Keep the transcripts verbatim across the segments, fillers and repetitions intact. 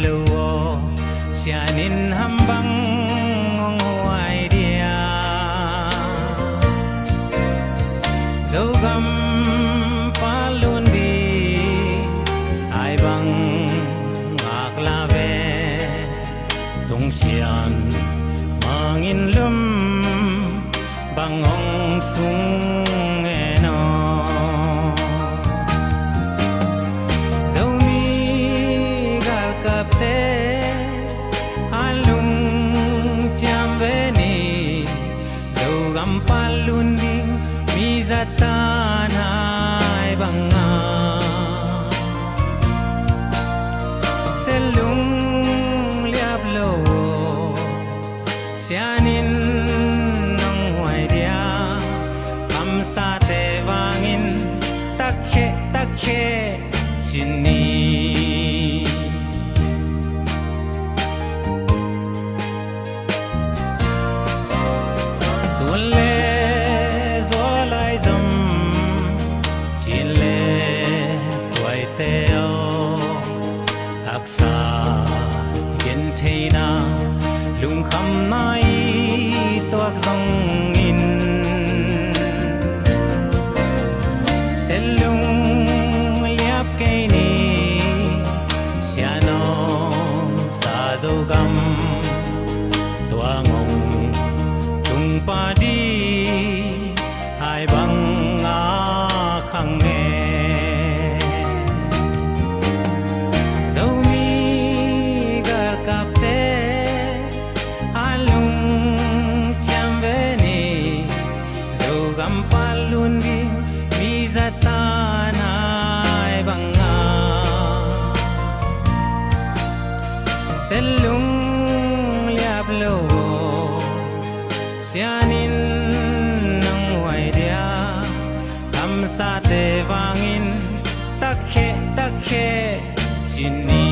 lo aw, sianin ham bang hong huai dia? Zogam palun di ai bang ngak la ve. Tungsian mangin lum bang hong sung e no. Zomi galkapte a lungciam ve ni. Zogam palun ding mi zatan hai banga. Selung liap lo sianin nong huai dia. Kamsate vangin takhe takhe cin ni. Tun le zualai zom cin le tuaite aw, haksa gentheina lungkhamna i tuak zongin, selung liap kei ni. Sianom sa Zogam tua ngong tung padi hai bang a khang e. Zomi galkapte a lungciam ve ni. Zogam palun ding mi zatan hai banga. Selung liap lo sianin nong huai dia. Kamsate vangin takhe takhe cin ni.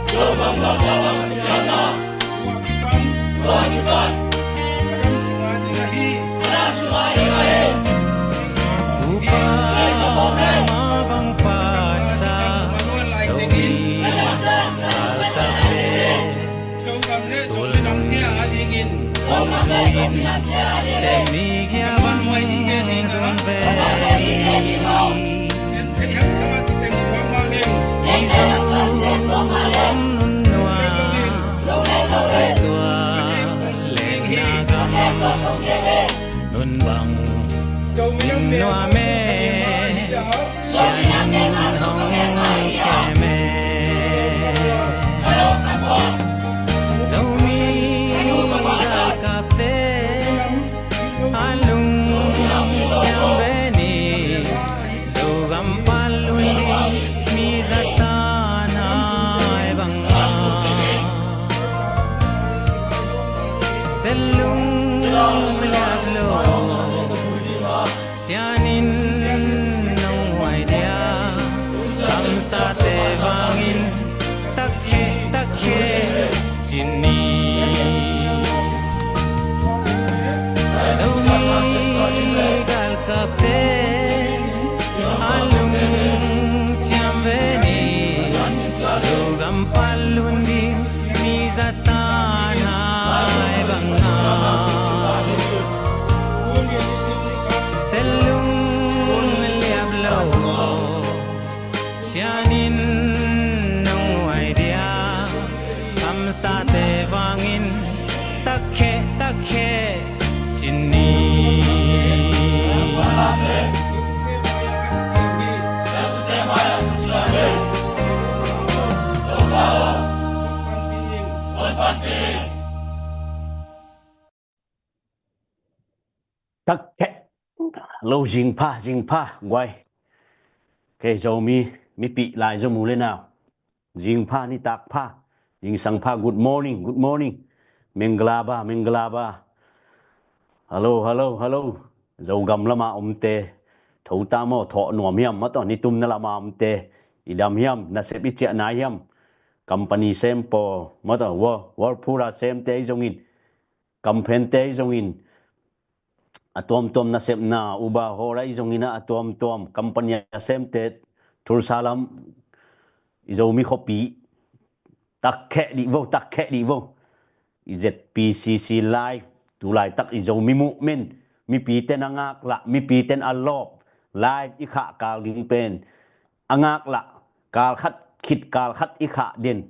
Tupa ma bang patsa Zomi galkapte sulnung ong zuiin, semi gia bang zun ve. I Zogam nunnua, i tua lenna gam nun bang nuam e. Sianin hong kem e. Zomi galkapte a lungciam ve ni. Zogam palun ding mi zatan hai banga. Selung liap lo sianin nong huai dia. Kamsate vangin takhe takhe cin ni. Zomi galkapte a lungciam ve ni. Zogam palun ding mi zatan hai banga. Selung liap lo sianin nong huai dia. Kamsate vangin takhe takhe cin ni. Takhe lo, zingpha, zingpha guai. Kei Zomi mipih lai Zomi le nau, zingpha, nitak pha, zingsang pha. Good morning, good morning. Menglaba, menglaba. Hello, hello, hello. Zogam lama omte Thota maw, thawh nuam hiam, maw tawh, nitum na lamamte, i dam hiam, nasep i ciah nai hiam, company sem pawl, maw tawh, Whirlpool a semte i zongin, kampente i zongin, a tuamtuam nasepna, Uber hawla i zongin ah, a tuamtuam company a semte, Tulsa lam, i Zomi khuapi, takheh dih vo, takheh dih vo. I Z P C C live, tu laitak i Zomi movement, mipite na ngaklah, mipite na lawp, live i khah kal ding pen, a ngaklah, kal khat khit kal khat i khah den.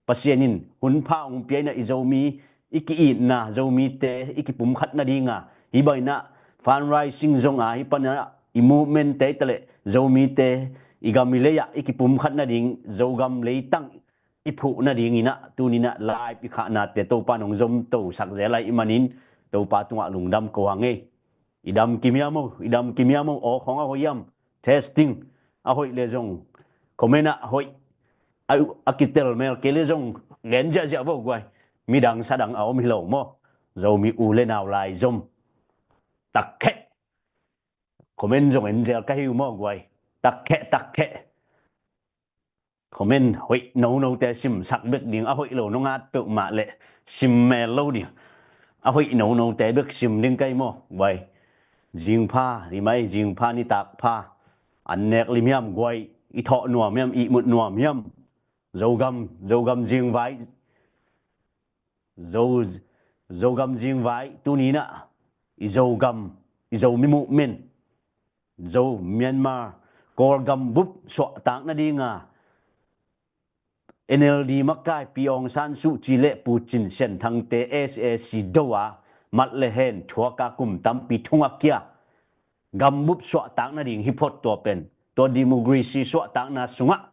Pasian in hun pha hong pia in ah, i Zomi i ki-itna, Zomite i kipumkhat nadinga, hih bang in ah fundraising zong a, hih pan ah i movement te i taleh, Zomite i gam i lei ah i kipumkhat nading, Zogam leitang i phuh nadingin ah, tuni in ah live i khahnate Topa in hong zomtosak zel ahih manin, Topa tungah lungdam ko hang ei. I dam kim hiam o, i dam kim hiam o, aw khawng a hoih hiam, testing, a hoih le zong, comment ah hoih, a, a kitel mel kei le zong, gen ziahziah vo guai, midang sadang a om hi lo maw, Zomi u le nau lai zom, takheh, comment zong en zel ka hi uh maw guai, takheh, takheh. Comment hoih nonote simsak bek ding, a hoih lo nong at peuhmah leh sim mel lo ding. A hoih nonote bek sim ding ka hi maw, guai. Zingpha, i mai zingpha, nitak pha. An nek lim hiam guai, i thawh nuam hiam, i mut nuam hiam. Zogam, Zogam zingvai. Zo, Zogam zingvai, tuni in ah, i Zogam, i Zomi movement, Zo Myanmar, Kawlgam bup suahtak nadinga, N L D makaipi Aung San Suu Kyi le Pu Cin Sian Thangte S A C do a, mat le hen thuaka kum tampi thung a kia, gam bup suahtak nading hi phot tua pen, tua democracy suahtakna sungah,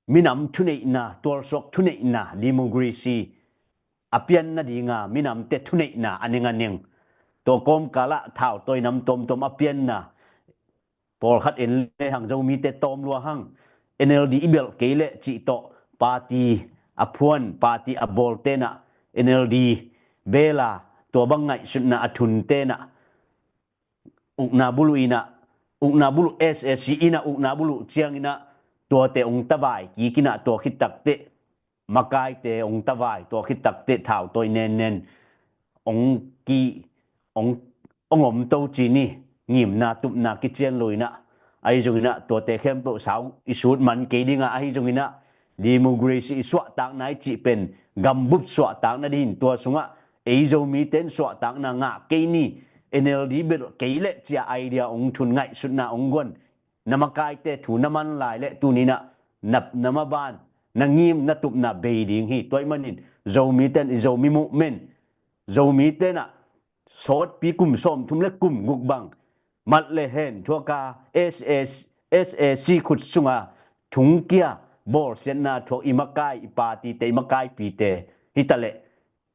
minam thuneihna, tualsuak thuneihna, democracy a pian nadinga, minamte thuneihna a neng a neng. Tua kawmkalah thautawi nam tuamtuam a pianna, pawlkhat en le hang, Zomite tawm lua hang, N L D i belh kei leh cih tawh, party a phuan, party a bawlte in ah, N L D bela, tua bang ngaihsutna a thunte in ah, ukna buluh in ah, ukna buluh S A C in ah, ukna buluh ciangin ah, tuate ong tavai kik in ah, tua khit takteh, makaite ong tavai, tua khit takteh thautawi nennen ong ki, ong, ong om to ci ni, ngimna tupna kician lo in ah, ahi zongin ah, tuate khempeuh sau i sut man kei ding a, ahi zongin ah, democracy i suahtakna i cih pen, gam bup suahtak nading, tua sungah ei Zomite in suahtakna ngah kei ni, N L D belh kei leh ci-a idea ong thun, ngaihsutna ong guan, na makaite thu na man lai leh tuni in ah, na, na maban, na ngim, na tupna bei ding hi. Tua ahih manin, Zomite in i Zomi movement, Zomite in ah, sawtpi kum sawmthum le kum guk bang, mat le hen thuaka S A C, S A C khut sunga thungkia, bawlsiatna thuak i makai, i partyte, i makaipite hi taleh,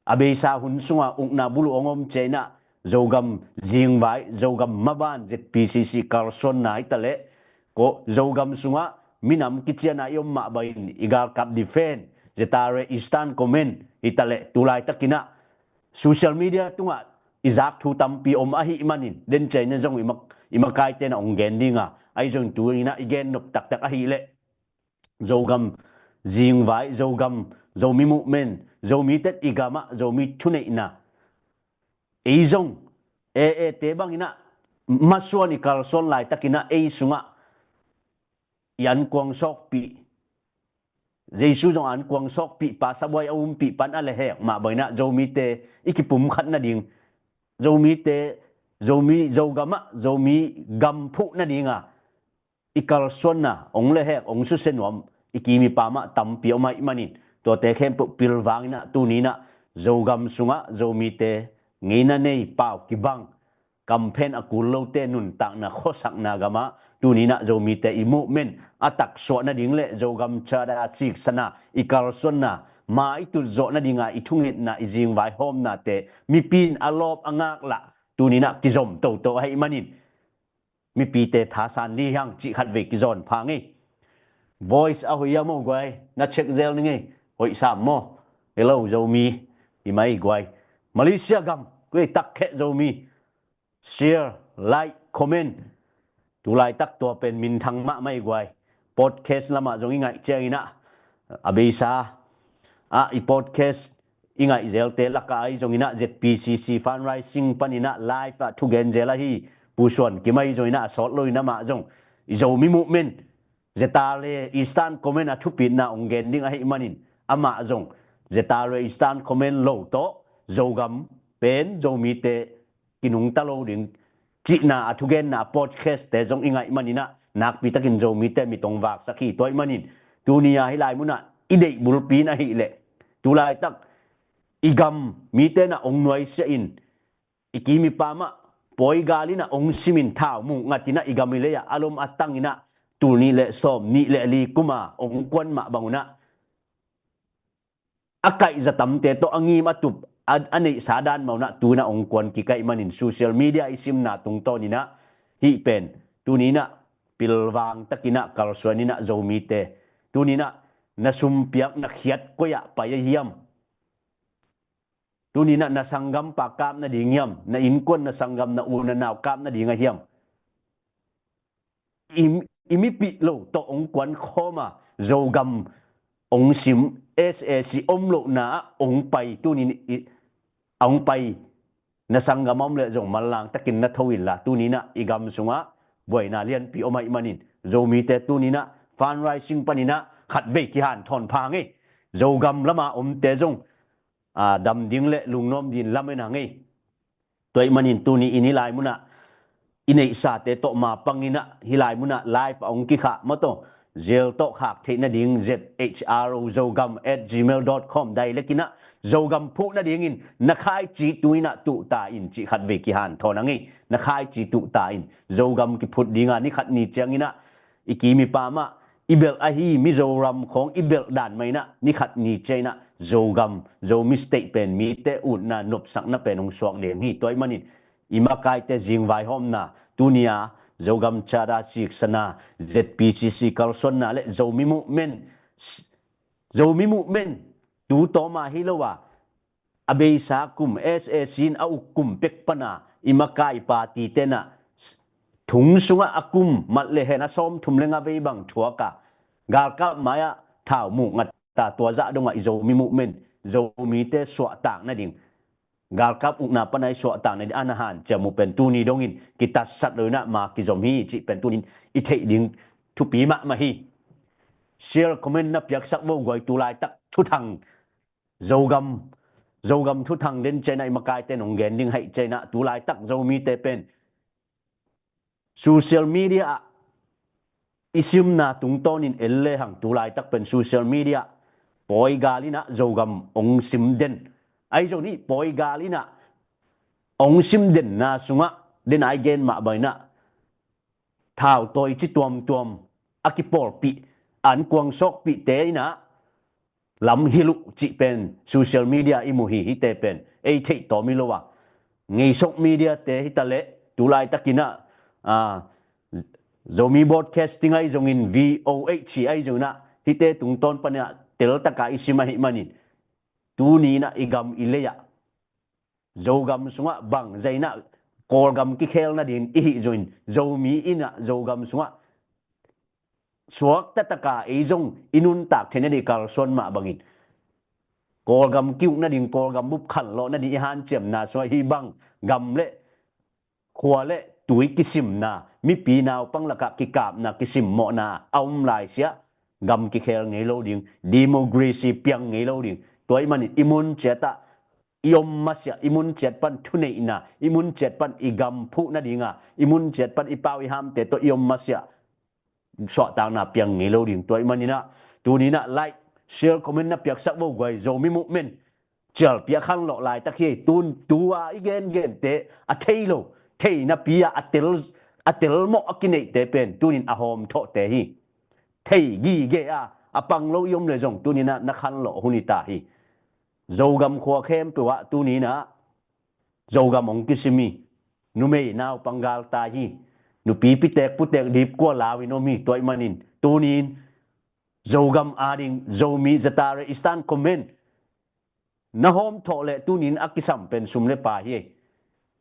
a beisa hun sunga ukna buluh ong om ciang in ah, Zogam zingvai, Zogam maban, Z P C C kalsuanna hi taleh, ko Zogam sungah minam kiciana i om mah bangin, i galkap defense, Z R A Eastern Command hi taleh, tu laitakin ah, social media tungah i zak thu tampi om ahih manin, den ciang in ah zong i mak, i makaite in ah ong gen ding a, ahi zong tu in ah i gen nop taktak ahih leh, Zogam zingvai, Zogam, Zomi movement, Zomite in i gamah Zomi thuneihna, ei zong, A A te bangin ah, masuan i kalsuan laitakin ah, ei sungah i ankuang sawkpih, Jesu zong ankuang sawkpih pa, sabuai a umpih pan a lehhek mah bangin ah, Zomite i kipumkhat nading, Zomite, Zomi, Zogamah, Zomi gam phuh nadinga, i kalsuanna, ong lehhek, ong susia nuam, i kim i pam ah tampi om ahih manin, tuate khempeuh pilvang in ah, tuni in ah, Zogam sungah, Zomite, ngeina nei, pau kibang, kamphen a kul lote nuntakna, khuasakna gamah, tuni in ah, Zomite i movement a taksuah nading le Zogam chada siksana, i kalsuanna, ma i tutzawh nadinga, i thungetna, i zingvai hawmnate, mipi in a lawp a ngaklah, tuni in ah, kizom toto ahih manin, mipite thasan dih hang cih khatvei kizawn pha ngei. Voice a hoih a maw guai, na check zel ni ngei. Hoih sam maw? Hello Zomi, i mai guai. Malaysia gam, kuei takkheh Zomi. Share, like, comment. Tu laitak tua pen minthang mahmah i guai. Podcast lamah zong i ngaih ciangin ah, a beisa ah i podcast i ngaih zelte lakah ahi zongin ah Z P C C fundraising panin ah live ah thugen zel ahi Pu Suan Kim ahi zongin ah a sawt loin amah zong i Zomi Movement Zetale Eastern Command a thupitna ong gen ding ahih manin amah zong Zetale Eastern Command lo tawh Zogam pen Zomite kinungta lo ding cihna a thugenna a podcast te zong i ngaih manin ah nakpi takin Zomite mit ong vaksak hi. Tua ahih manin tuni a hih lai munah i deih bulpi in ahih leh tu laitak i gam mite na ong nuaisiah in i kim i pam ah pawi gal in ah ong sim in thau muk ngat in ah i gam i lei ah a lom a tang in ah tul nih le sawm nih le li kum a ong kuan mah bangun ah a kaih zatamte tawh a ngim a tup a, a neihsa dan mah un ah tu in ah ong kuan kik ahih manin social media i simna tungtawn in ah hih pen tuni in ah pilvang takin ah kalsuan in ah Zomite tuni in ah na sumpiak na khiat koi ah pai a hiam? Tuni in ah na sanggampa kap nading hiam? Na innkuan, na sanggam, na u na nau kap nading a hiam? I, i mipih lo tawh ong kuan khawm a Zogam ong sim S A C om lohna ah ong pai tuni in i, a ong pai na sanggam a om leh zong manlang takin na tho inla tuni in ah i gam sungah buaina lianpi om ahih manin Zomite tuni in ah fundraising panin ah khatvei kihanthawn pha ngei. Zogam lama omte zong a, dam ding le lungnuam ding lam en hang ei. Tua ahih manin tuni in hih lai munah i neihsate tawh mapang in ah hih lai munah live a ong kikhah maw tawh zel tawh khak theih nading Z H R O Zogam at gmail dot com direct in ah Zogam phuh nadingin na khaici tu in ah tuh ta in cih khatvei kihanthawn hang ei. Na khaici tuh ta in Zogam kiphut dinga ni khat ni ciangin ah i kim i pam ah i belh ahi Mizoram khawng i belh dan mah in ah ni khat ni ciang in ah Zogam, Zomi State pen mite utna nopsakna pen hong suak ding hi. Tua ahih manin i makaite zingvaihawmna tuni a Zogam Charter siksana Z P C C kalsuanna le Zomi Movement, Zomi Movement tu tawma hi lo a a beisa kum S A C in a uk kum pek pana i makai i party ten ah thung sungah a kum mat le hen a sawmthum le nga vei bang thuak a galkap mai-ah thau muk ngat ta tua zah dongah i Zomi Movement Zomite suahtak nading galkap ukna pana i suahtak nading a na hanciam uh pen tuni dongin kitatsat lo in ah ma kizom hi cih pen tunin i theih ding thupi mahmah hi. Share comment na piaksak vo guai tu laitak thuthang Zogam, Zogam thuthang den ciang in ah i makaite nong gen ding haih ciang in ah tu laitak Zomite pen social media ah i simna tungtawnin en lehang tu laitak pen social media pawi gal in ah Zogam ong sim den ahi zong nih pawi gal in ah ong sim denna sungah den ai gen mah bang in ah thau tawi ci tuamtuam a kipawlpih an kuang sawkpihte in ah lam hilh uh cih pen social media i mu hi. Hihte pen ei theih tawm hi lo a ngeisok mediate hi ta leh tu laitakin ah, ah, Zomi Broadcasting ahi zongin V O H ahi zongin ah hihte tungtawn panin ah teltaka i sim ahih manin tuni in ah i gam i lei ah Zogam sungah bangzah in ah Kawlgam kikhel nadingin i hih zongin Zomi in ah Zogam sungah suakta taka ei zong i nuntak theih nading kalsuan mah bangin Kawlgam ki-uk nading Kawlgam bup khanlawh nading i hanciamna sungah hih bang gam le khua le tui kisimna mipi naupang lakah kikapna kisimmawhna a om laisiah gam kikhel ngei lo ding democracy piang ngei lo ding tua ahih manin i mun ciatah i om masiah i mun ciat pan thuneihna i mun ciat pan i gam phuh nadinga i mun ciat pan i pau i hamte tawh i om masiah suahtakna piang ngei lo ding tua ahih manin ah tuni in ah like share comment na piaksak vo guai Zomi Movement cialpi a khanlawh laitak hi ei tun tua i gengente a thei lo thei napi ah a tel a telmawh a kineihte pen tunin a hawmthawhte hi thei gige a a pang lo i om le zong tunin ah na khanlawh hun hi ta hi. Zogam khua khempeuh ah tuni in ah Zogam hong kisim hi. Numei naupang galtai hi. Nupi pitek putek dipkua lau in om hi tua ahih manin tunin Zogam ading Zomi Zatare Eastern Command na hawmthawh leh tunin a kisam pen sum le pai hi.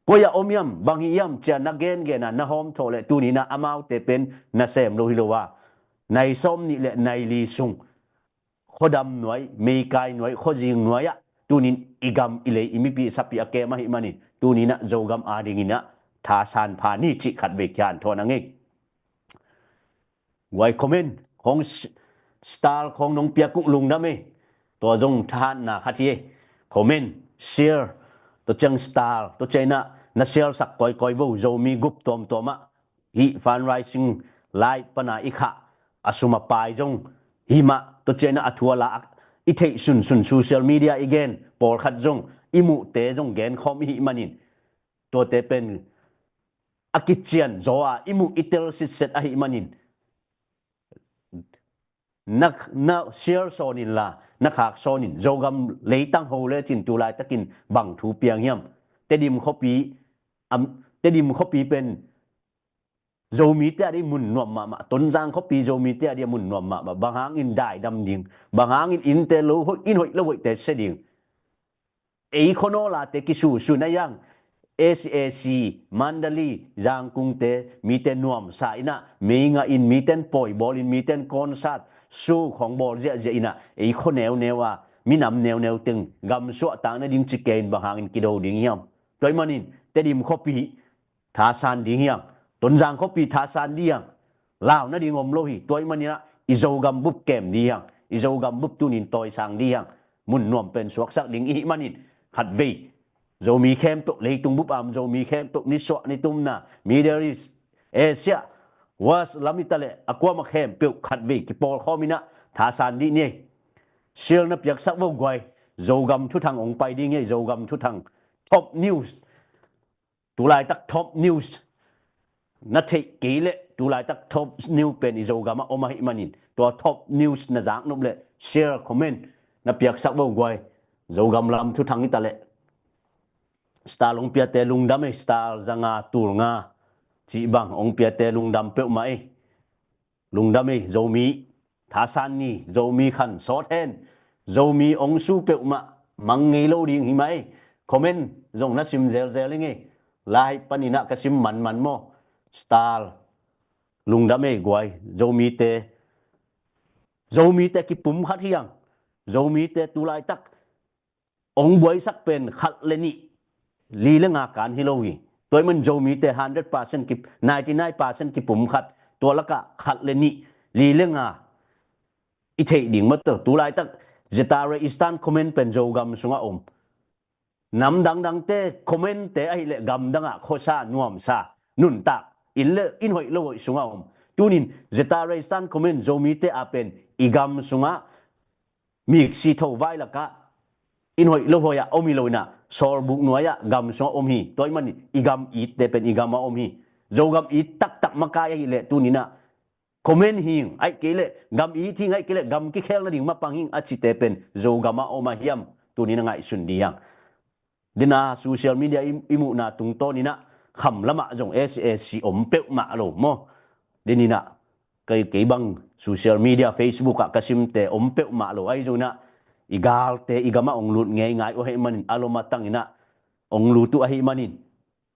Koi ah om hiam, bang hi hiam, cia na gengen a na hawm thaw le tuni in ah amaute pen nasem lo hi lo a, nai sawm nih le nai li sung khuadam nuai, meikai nuai, khuazing nuai ah tunin i gam i lei i mipi sapi a kem ahih manin tuni in ah Zogam adingin ah thasan pha ni cih khatvei kihanthawn a ngei. Guai comment khong star khong nong piak uh lungdam ei. Tua zong thahatna khat hi ei. Comment, share, tua ciang star, tua ciang in ah na share sak kawikawi vo. Zomi group tuamtuam ah hih fundraising lai pana i khah a sum a pai zong hi mah, tua ciang in ah a thu a la i theih sunsun social media i gen pawlkhat zong i muhte zong genkhawm i hih manin tuate pen a kician zaw a i muh i tel sitset ahih manin na, na share sawn inla na khak sawn in. Zogam leitang ho lecin tu laitakin bang thu piang hiam? Tedim khuapi, am, Tedim khuapi pen Zomite a dih mun nuam mahmah, Tonzang khuapi Zomite a dih a mun nuam mahmah. Bang hangin daidam ding, bang hangin innte lo hoih, inn hoih lo hoihte sia ding? Ei khuanawl a te kisusun a hiang, S A C, Mandalay, Zangkungte mite nuamsa in ah mei ngah in, miten pawi bawl in, miten concert, show khong bawl ziahziah in ah ei khua neuneu a minam neuneu teng gam suahtak nading ci kei in bang hangin kido ding hiam? Tua ahih manin Tedim khuapi thasan ding hiang, Tonzang khuapi thasan ding hiang, lau nading om lo hi. Tua ahih manin ah i Zogam bup kem ding hiang, i Zogam bup tunin tawisang ding hiang. Mun nuam pen suaksak ding i hih manin khatvei Zomi khempeuh, leitung bup a om Zomi khempeuh, nisuah nitumna, Middle East, Asia, West lam hi ta leh a kuamah khempeuh khatvei kipawlkhawm in ah thasan dih ni ei. Share na piaksak vo guai. Zogam thuthang hong pai ding hi ei, Zogam thuthang, top news. Tu laitak top news na theih kei leh, tu laitak top news pen i Zogam ah om ahih manin tua top news na zak nop leh share, comment na piaksak vo guai. Zogam lam thuthang hi ta leh. Star hong piate lungdam ei, star za nga, tul nga cih bang hong piate lungdam peuhmah ei. Lungdam ei, Zomi thasan ni, Zomi khan sawt hen. Zomi hong su peuhmah mang ngei lo ding hi mah ei. Comment zong na sim zelzel ing ei. Lai panin ah ka sim manman maw? Star, lungdam ei guai. Zomite, Zomite kipum khat hiang. Zomite tu laitak hong buaisak pen khat le nih, li le nga kan hi lo hi. Tua ahih man Zomite hundred percent ki, ninety nine percent kipum khat, tua lakah khat le nih, li le nga i theih ding mah tawh. Tu laitak Zetare Eastern Command pen Zogam sungah om. Nam dangdangte commander-te ahih leh gamdangah khuasa nuamsa, nuntak, inn le inn hoih lo hoih sungah om. Tunin Zetare Eastern Command Zomite a pen i gam sungah miksi tho vai lakah inn hoih lo hoih ah om hi lo in ah, sawlbuk nuai-ah gam sungah om hi. Tua ahih manin i gam itte pen i gamah om hi. Zogam it taktak makai ahih leh tunin ah comment hing, ahih kei leh gam it hing, ahih kei leh gam kikhel nading mapang hing a cite pen Zogamah om a hiam? Tunin a ngaihsun dih hang. Dena social media i, i muhna tungtawnin ah kham lamah zong S A C om peuhmah lo maw? Denin ah kei, kei bang social media, Facebook ah ka simte om peuhmah lo. Ahi zongin ah i galte i gamah hong lut ngeingai uh ahih manin, a lom a tangin ah hong lut uh ahih manin,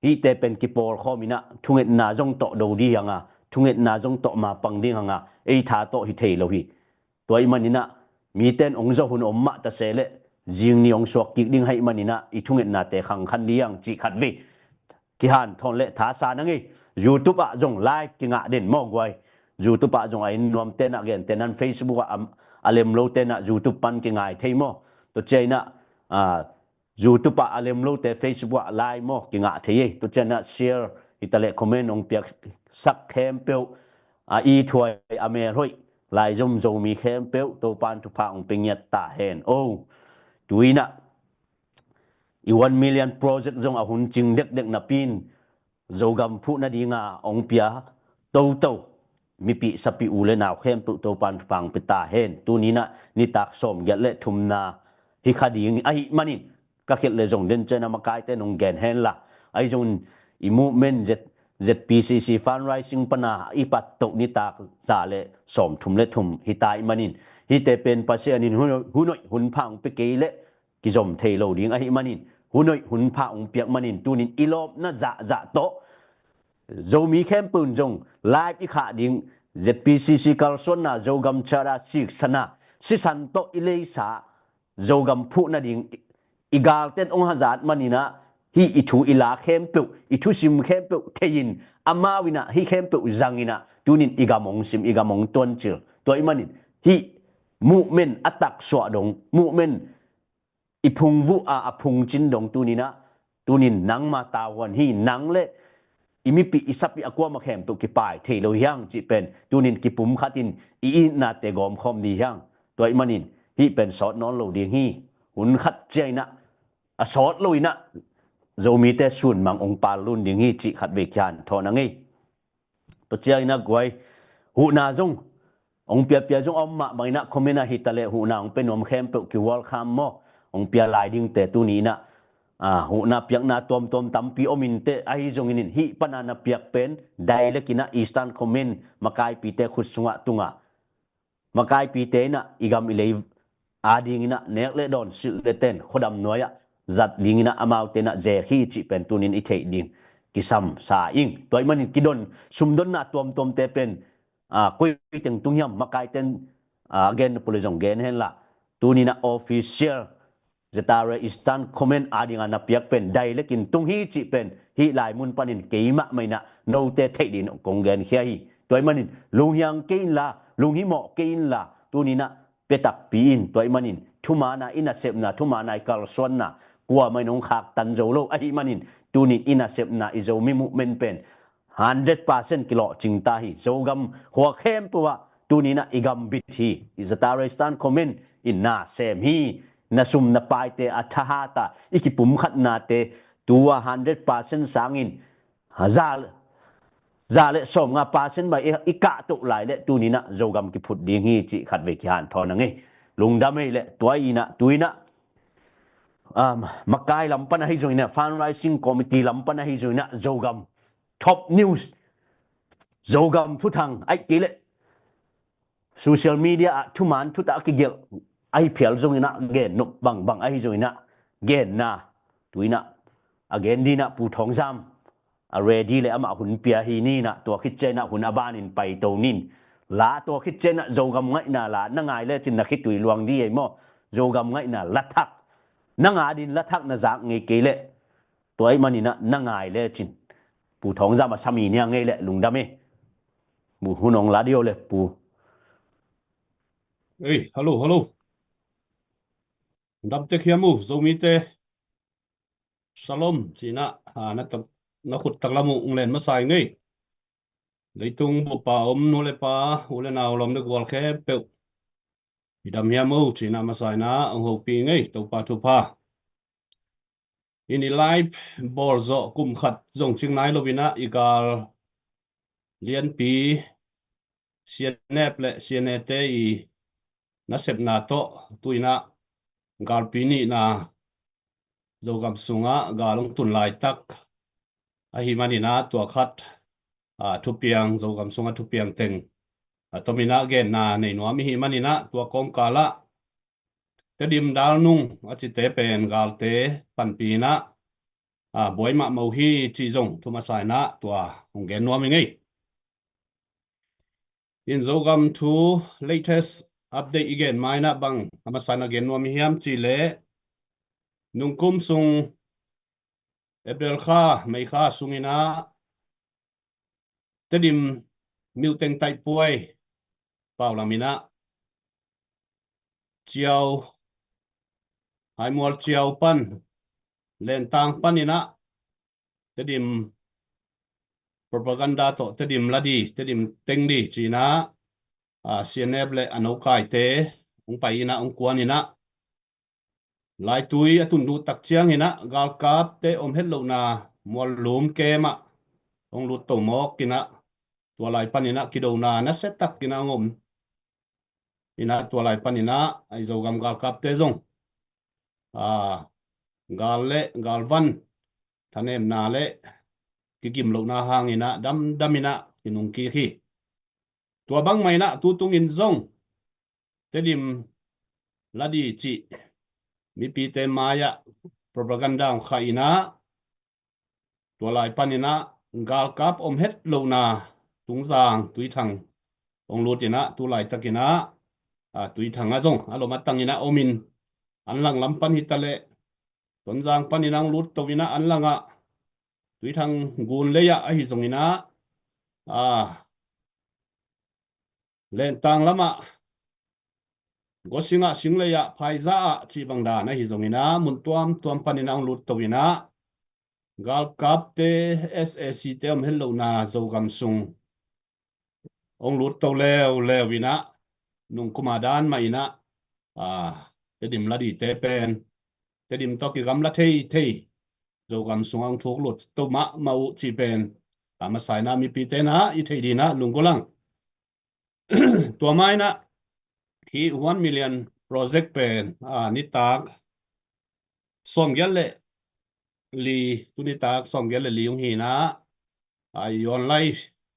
hihte pen kipawlkhawm in ah thungetna zong tawh do dih hang a, thungetna zong tawh mapang ding hang a, ei tha tawh hi thei lo hi. Tua ahih manin ah mite in hong zawh hun om mah ta se leh zing ni hong suak kik ding ahih manin ah i thungetnate khangkhan dih hang cih khat vei kihanthawn le thasan a ngei. YouTube ah zong live kingah den maw guai? YouTube ah zong a en nuamte in ah, gente in ah, Facebook ah a, a lem lote in ah YouTube pan kingai thei maw? Tua ciangin ah, ah, YouTube ah a lem lote Facebook ah live maw kingah thei ei. Tua ciangin ah share hi ta leh comment hong piaksak khempeuh, a ithuai a melhoih, laizom Zomi khempeuh Topan thupha hong pia ngiat ta hen. Oh, tu-in ah i one million project zong a hun cing dekdek napi-in Zogam phuh nadinga hong pia toto mipi sapi u le nau khempeuh Topan thupha hong pia ta hen. Tunin ah nitak sawmgiat le thumna hi kha ding ahih manin, ka khialh le zong den ciangin ah makaite in hong gen hen la. Ahi zongin i movement Z, Z P C C fundraising pana i pattoh nitak za le sawmthum le thum hi ta ahih manin, hihte pen Pasian in hun, hun hoih hun pha hong pia kei leh kizom thei lo ding ahih manin, hun hoih hun pha hong piak manin tunin i lawpna zahzah tawh Zomi khempeuh in zong live i khah ding, Z P C C kalsuanna, Zogam Charter siksana, sisan tawh i leisa Zogam phuh nading i galten hong hazat maninah, hih i thu i la khempeuh, i thusim khempeuh thei-in, amau inah hih khempeuh zanginah tunin i gam hong sim, i gam hong tuancil. Tua ih manin hih movement a taksuah dong, movement i phungvuh a, a phungcin dong tuninah, tunin nangma tauhuan hi. Nang le i mipih i sapih a kuamah khempeuh kipai thei lo hiang cih pen tunin kipumkhatin i itnate gawmkhawm ni hiang. Tua ih manin hih pen sawt nawn lo ding hi. Hun khat ciainah a sawt lo inah Zomite sunmang hong pallun ding hi cih khat vei kian thawn a ngei. Tua ciang inah guai, huhna zong hong piapia zong a om mahmah inah comment ah hitaleh huhna hong pia nuam khempeuh kihual kham maw, hong pia lai dingte tuni inah, ah, huhna piakna tuamtuam tampi om inteh, ahi zongin in hih pana na piak pen direct inah Eastern Command makaipite khut sungah tunga makaipite inah i gam i lei adinginah nek le dawn silh le ten khuadam nuai-ah zat dinginah amaute inah zek hi cih pen tunin i theih ding kisam sa ing. Tua ih manin kidon sumdonna tuamtuamte pen, ah, koi teng tung hiam, makaiten, ah, gen pule zong gen henla, tuninah official Zatare Eastern Command adinga na piak pen direct in tung hi cih pen hih lai mun panin keimah mah inah note theih dingin kong genkhia hi. Tua ih manin lunghiang kei inla, lunghimawh kei inla, tuninah pia takpi in. Tua ih manin thumaana i nasepna, thumaana i kalsuanna kuamah in hong khaktan zo lo ahih manin tunin i nasepna i Zomi movement pen hundred percent kilawhcing ta hi. Zogam khua khempeuh ah tuninah i gambit hi. I Zatare Eastern Command in na sem hi. Na sum na paite a thahat a i kipumkhatnate tua hundred percent sangin za, za le sawmnga percent bai i, i kahtoh lai le tuninah Zogam kiphut ding hi cih khat vei kihanthawn a ngei. Lungdam ei le tua inah, tuinah, um, makai lam pan ahi zong inah, fundraising committee lam pan ahi zong inah, Zogam top news, Zogam thuthang aih kei le social media ah thuman thutak a kigelh ahi phial zong inah, gen nop bangbang ahi zong inah, genna tuinah a gen dinah Pu Thawng Zam a ready le amah hun pia hi ninah, tua khit cianah hun a banin paito nin. La tua khit cianah Zogam ngaihna la na ngai lecin na khitui luang di ei maw? Zogam ngaihna la thak na ngai din, la thak na zak ngei kei leh, tua ih maninah na ngai lecin Pu Thawng Zam a sami nia ngei leh lungdam ei. Pu hun hong la dio le pu. Ei, hello, hello. Dam tek hiam uh, Zomite. Shalom, cinah, ah, na tak, na khut taklam uh hong len masa ing ei. Leitung bup a om nu le pa, u le nau, lawm le gual khempeuh i dam hiam uh, cinah masa inah hong hopih ing ei, Topa thupha. I ni live bawl zawh kum khat zong cing nai lo inah i gal lianpi C N F le C N A te i nasepna tawh tuinah galpi nihna Zogam sungah gal hong tun laitak ahi maninah tua khat, ah, thupiang, Zogam sungah thupiang teng, ah, tominah genna nei nuam ihi maninah tua kawmkalah Tedim Dalnung a cite pen galte panpi inah, ah, buai mahmah uh hi cih zong thu masa inah tua hong gen nuam ing ei. In Zogam thu latest update i gen ma inah bang a masa inah gen nuam i hiam cih leh, nungkum sung April kha, May kha sung inah Tedim Myo Teng Taih Puai pau lam inah Ciau, Haimual Ciau pan, Lentang pan inah Tedim propaganda tawh Tedim la di, Tedim teng di cinah, ah, C N F le a nokaite hong pai inah hong kuan inah laitui a tun duh tak ciang inah galkapte om het lohna Muallum kem ah hong lut to mawk inah tua lai pan inah kidona nasia tak inah hong om. Inah tua lai pan inah a i Zogam galkapte zong, ah, gal le galvan thanemna le kigim lohna hang inah damdam inah kinungkik hi. Tua bangmah inah tu tungin zong Tedim la di cih mipite mai-ah propaganda hong khah inah, tua lai paninah galkap om het lohna Tungzang Tuithang hong lut inah, tu laitakinah a, Tuithang ah zong a lom a tanginah omin, anlang lam pan hitaleh Tonzang paninah hong lut to inah anlangah Tuithang gun lei-ah ahi zonginah a, Lentang lamah Gosingah, Singlei-ah, Phaiza-ah cih bang dan ahi zonginah mun tuamtuam paninah hong lut to inah galkapte, S A C te om het lohna Zogam sung hong lut to leuleu inah nungkum a dan mah inah a, Tedim la dite pen Tedim tawh kigamla theithei Zogam sungah hong thuk lut to mahmah uh cih pen a masa inah mipite inah i theih dinah lunggulh ang. Tua mah inah hih one million project pen a, nitak sawmgiat le li, tu nitak sawmgiat le li hong hi inah a, i online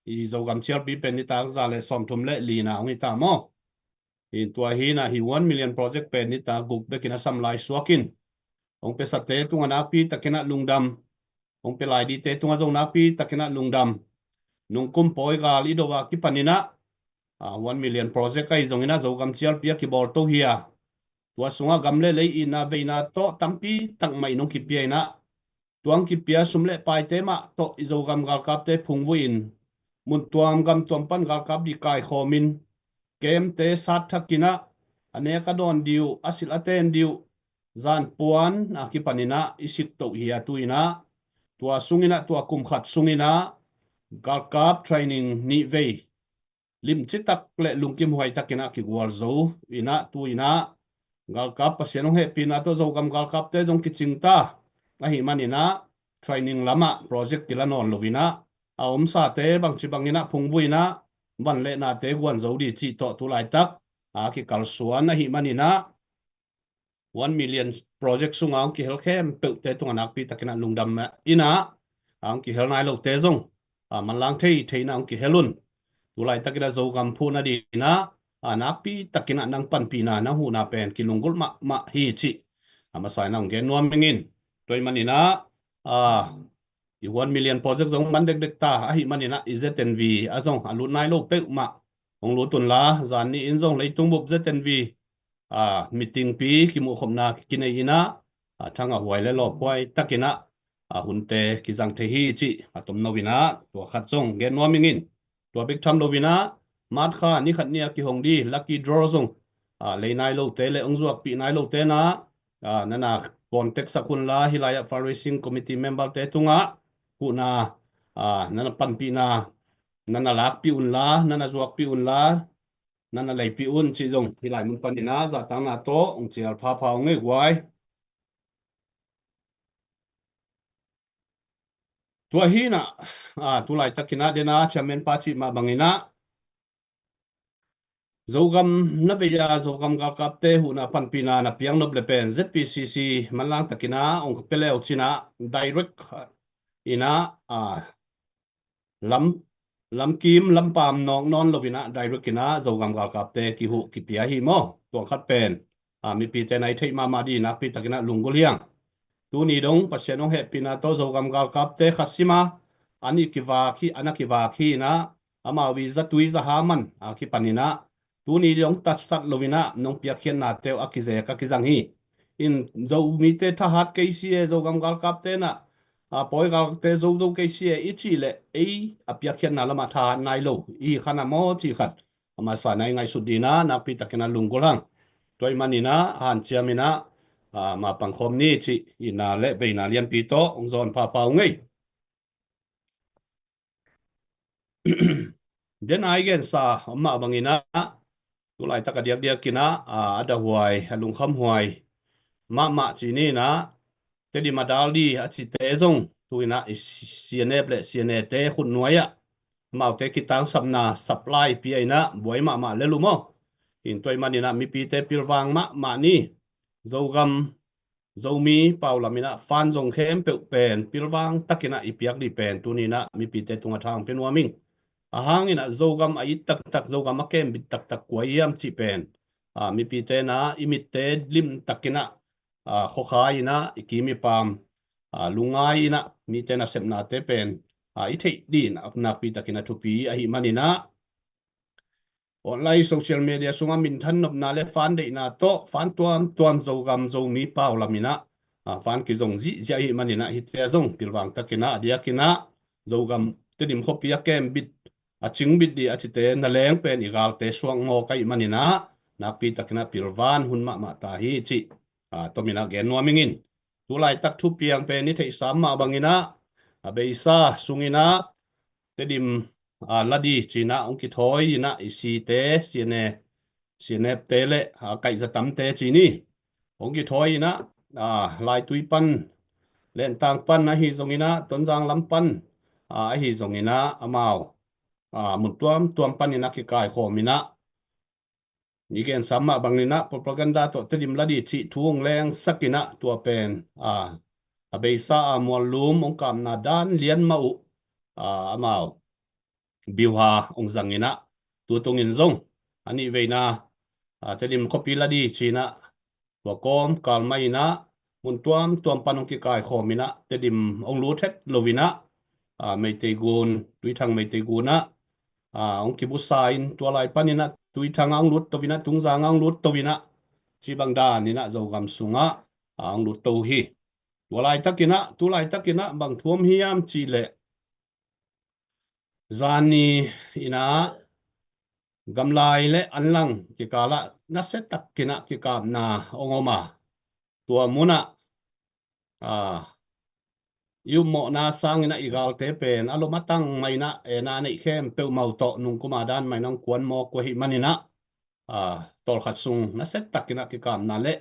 i Zogam cialpi pen nitak za le sawmthum le lina hong hi ta maw? Hi tua hi inah hih one million project pen nitak guk bekin a sam lai suakin hong piasate tungah nakpi takinah lungdam, hong pia lai dite tungah zong nakpi takinah lungdam. Nungkum pawi gal i do a kipaninah a, one million project ahi zonginah Zogam cialpi a kibawl to hi a, tua sungah gam le lei itna veina tawh tampi tak mah in hong kipia inah, tua hong kipia sum le paite mah tawh i Zogam galkapte phungvuh in mun tuam gam tuam pan galkap dih kaikhawmin, kemte sat thakinah a nek a dawn dih uh, a silh a ten dih uh, zanpuan a kipaninah i sik toh hi a, tu inah tua sunginah tua kum khat sunginah galkap training nih vei limci tak le lungkim huai takinah kigual zo inah, tu inah galkap Pasian hong hehpihna tawh Zogam galkapte zong kicing ta ahih maninah training lamah project kila nawn lo inah a omsate bangci banginah phungvuh inah van le nate guan zo dih cih tawh tu laitak a kikalsuan ahih maninah one million project sungah hong kihel khempeuhte tungah nakpi takinah lungdam inah, a hong kihel nai lote zong a, manlang thei thei inah hong kihel un. Tu laitakinah Zogam phuhna dinah a, nakpi takinah nang panpihna nang huhna pen kilunggulh mahmah hi cih a masa inah hong gen nuam ing in. Tua ahih maninah a, i one million project zong man dekdek ta ahih maninah i Z N V ah zong a lut nai lo peuhmah hong lut unla, zan ni in zong leitung bup Z N V a, meetingpi kimuhkhopna kinei inah a, thangah huai le lawphuai takinah a, hunte kizang thei hi cih a tomno inah tua khat zong gen nuam ing in. Tua bek tham lo inah March kha ni khat ni a kihong dih lucky draw zong a, lei nai lote le hong zuakpih nai lote na a, nana contact sak unla, hih lai-ah fundraising committee member-te tungah huhna a, nana panpihna nana lakpih unla, nana zuakpih unla, nana leipih un cih zong hih lai mun paninah zahtakna tawh hong cial phapha ung ei guai. Tua hi inah a, tu laitakinah dena chairman pa cih mah banginah Zogam na vei a, Zogam galkapte huhna panpihna na piaknop le pen Z P C C manlang takinah hong pia leu cinah direct inah a, lam, lamkim lampam nawk nawn lo inah direct inah Zogam galkapte kihuh kipia hi maw? Tua khat pen a, mipite na i theih mahmah dih nakpi takinah lunggulh hi ang. Tuni dong Pasian hong hehpihna tawh Zogam galkapte kha sima an i kivak hi, an a kivak hi inah amau i zatui zaha man a kipaninah tuni dong tatsat lo inah nong piakkhiatnate uh a kizek a kizang hi. In Zomite thahat kei si e, Zogam galkapte na a, pawi galte zozo kei si e i cih leh ei a piakkhiatna lamah thahat nai lo i hi khan a maw cih khat a masa inah i ngaihsut dinah nakpi takinah lunggulh hang. Tua ahih maninah hanciam inah a, mapang khawm ni cih itna le veina lianpi tawh hong zawn phapha ung ei. Dena i gensa om mah banginah tu laitak a diakdiakinah a, a dahuai a lungkhamhuai mahmah ci ni inah Tedim a dal dih a cite zong tu inah i C N F le C N A te khutnuai ah amaute kitangsapna supply pia inah buai mahmah lel uh maw? In tua ahih maninah mipite pilvang mahmah ni. Zogam Zomi pau lam inah fund zong khempeuh pen pilvang takinah i piak dih pen tuni inah mipite tungah tha hong pia nuam ing. A hang inah Zogam a it taktak, Zogam a kembit taktak kua hiam cih pen a, mipite na i mitte lim takinah ah, khuakhai inah i kim i pam, ah, lungngai inah mite nasepnate pen, ah, i theih dih nakpi takin a thupi ahih maninah online social media sungah minthan nopna le fan deihna tawh fan tuamtuam Zogam Zomi pau laminah, ah, fan kizong zihziah ahih maninah hite a zong pilvang takinah a diakinah Zogam Tedim khuapi a kembit a cingbit dih a cite na leng pen i galte suak mawk ahih maninah nakpi takinah pilvan hun mahmah ta hi cih, ah, tominah gen nuam ingin. Tu laitak thupiang pen i theihsa mah banginah a beisa sunginah Tedim, ah, ladi cinah hong kithawi inah i site, siane, sianepte le, ah, kaihzatamte cini hong kithawi inah, ah, Laitui pan, Lentang pan ahi zonginah Tonzang lam pan, ah, ahi zonginah amau, ah, mun tuamtuam paninah kikaikhawm inah i gensa mah banginah propaganda tawh Tedim ladi cih thu hong lengsak inah tua pen, ah, a beisa a muallum hong kapna dan lian mah uh, ah, amau biuha hong zanginah tutungin zong a nih veina, ah, Tedim khuapi ladi cinah tua kawm kalmai inah mun tuamtuam pan hong kikaikhawm inah Tedim hong lut het loinah, ah, Meitei gun, Tuithang Meitei gunah, ah, hong kibusa in tua lai paninah Tuithang ah hong lut tovinah, Tungzang ah hong lut tovinah cibang daninah Zogam sungah, ah, hong lut to hi. Tua laitakinah, tu laitakinah bang thu om hiam cihleh zani inah gamlai le anlang kikalah nasiatakinah kikapna hong om a, tua munah, ah, i upmawhna sanginah i galte pen a lom a tang mainah ena neih khempeuh mau tawh nungkuma dan mainah hong kuan mawk uh ahih maninah, ah, tawlkhat sung nasiatakinah kikapna le,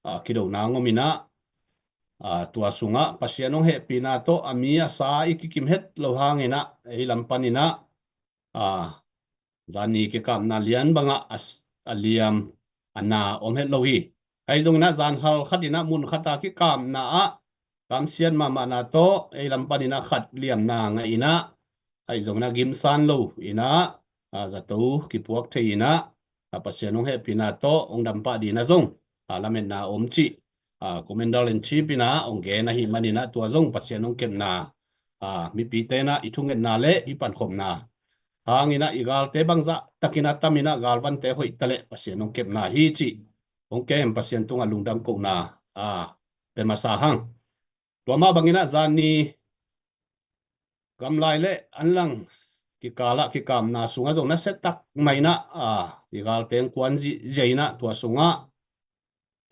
ah, kidona hong om inah, ah, tua sungah Pasian hong hehpihna tawh a mi a sa i kikim het lo hanginah ei lam paninah, ah, zani kikapna lian bangah a, a liam a na om het lo hi. Ahi zonginah zan halkhat inah mun khata kikapna ah kamsiat mahmahna tawh ei lam paninah khat liamna ngah inah, ahi zonginah gimsan lo inah, ah, zato kipuak thei inah, ah, Pasian hong hehpihna tawh hong dampah dina zong, ah, lametna om cih, ah, Commander in Chief inah hong gen ahih maninah tua zong Pasian hong kepna, ah, mipite inah i thungetna le i pankhopna hanginah i galte bangzah takinah taminah galvante hoih taleh Pasian hong kepna hi cih hong kem Pasian tungah lungdam kohna, ah, pe masa hang. Tua mah banginah zani gamlai le anlang kikalah kikapna sungah zong nasiatak mainah, ah, i galte hong kuan zihziah inah tua sungah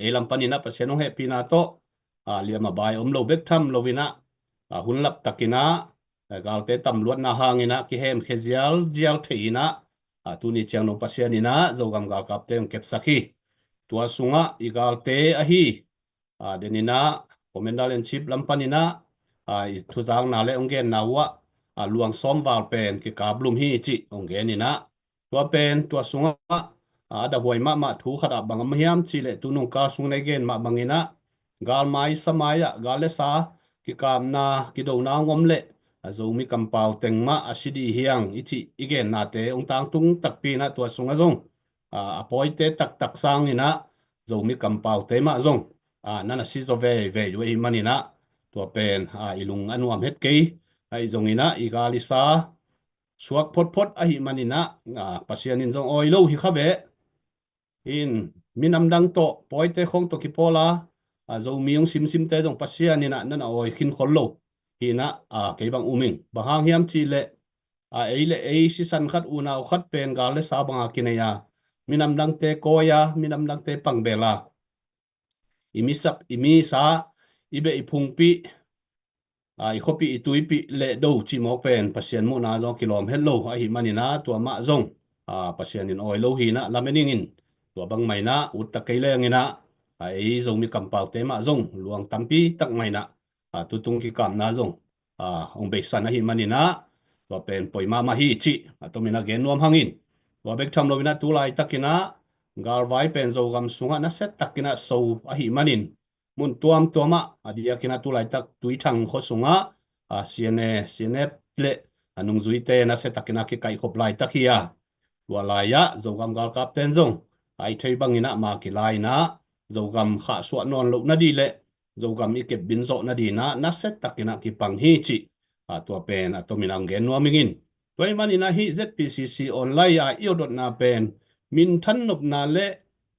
ei lam paninah Pasian hong hehpihna tawh, ah, liam a bai om lo bek tham loinah, ah, hun laptakinah, ah, galte tamluatna hanginah kihemkhia zialzial thei inah, ah, tuni ciang dong Pasian inah Zogam galkapte hong kepsak hi. Tua sungah i galte ahi, ah, deninah Commander in Chief lam paninah, ah, i thuzakna le hong genna uhah, ah, luang sawm val pen kikaplum hi cih hong gen inah, tua pen tua sungah, ah, a dahuai mahmah thu khatah bang om hiam cihleh tunung kal sung nei gen mah banginah galmai samai ah gal le sa kikapna kidona hong om leh a Zomi kampau teng mah a si dih hiang i cih i gennate hong tangtung takpi inah tua sungah zong, ah, a pawite taktak sanginah Zomi kampaute mah zong, ah, nan a si zaw veivei uh ahih maninah tua pen, ah, i lung a nuam het kei. Ahi zonginah i gal i sa suak photphot ahih maninah, ah, Pasian in zong awi lo hi kha ve. In minam dang tawh pawite khawng tawh kipawl a, ah, Zomi hong simsimte zong Pasian inah nan a awi khin khol lo. Hinah, ah, kei bang um ing. Bang hang hiam cihleh, ah, ei le ei sisan khat unau khat pen gal le sa banga kinei a, minam dangte kawi a, minam dangte pangbel a, i misak i misa, i beh i phungpih, ah, i khuapih i tuipih leh do cih mawk pen Pasian muhna zong kilawm het lo ahih maninah tua mah zong, ah, Pasian in awi lo hinah lamen ingin tua bang mainah utta kei lenginah, ah, ei Zomi kampaute mah zong luang tampi tak mainah, ah, tutung kikapna zong, ah, hong beisan ahih maninah tua pen poi mahmah hi cih a tominah gen nuam hangin, tua bek tham loinah tu laitakinah galvai pen Zogam sungah nasiatakinah so ahih manin mun tuamtuamah a diakinah tu laitak Tuithang khua sungah, ah, siane sianep le a nungzuite nasiatakinah kikaihkhop laitak hi a, tua lai-ah Zogam galkapten zong a i thei banginah ma kilai inah, Zogam khahsuah nawn loh nadih le Zogam i kepbin zawh nadih inah nasia takinah kipang hi cih, a, tua pen a tomin a hong gen nuam ing in. Tua ih maninah hih Z P C C online a i awdotna pen minthan nopna le,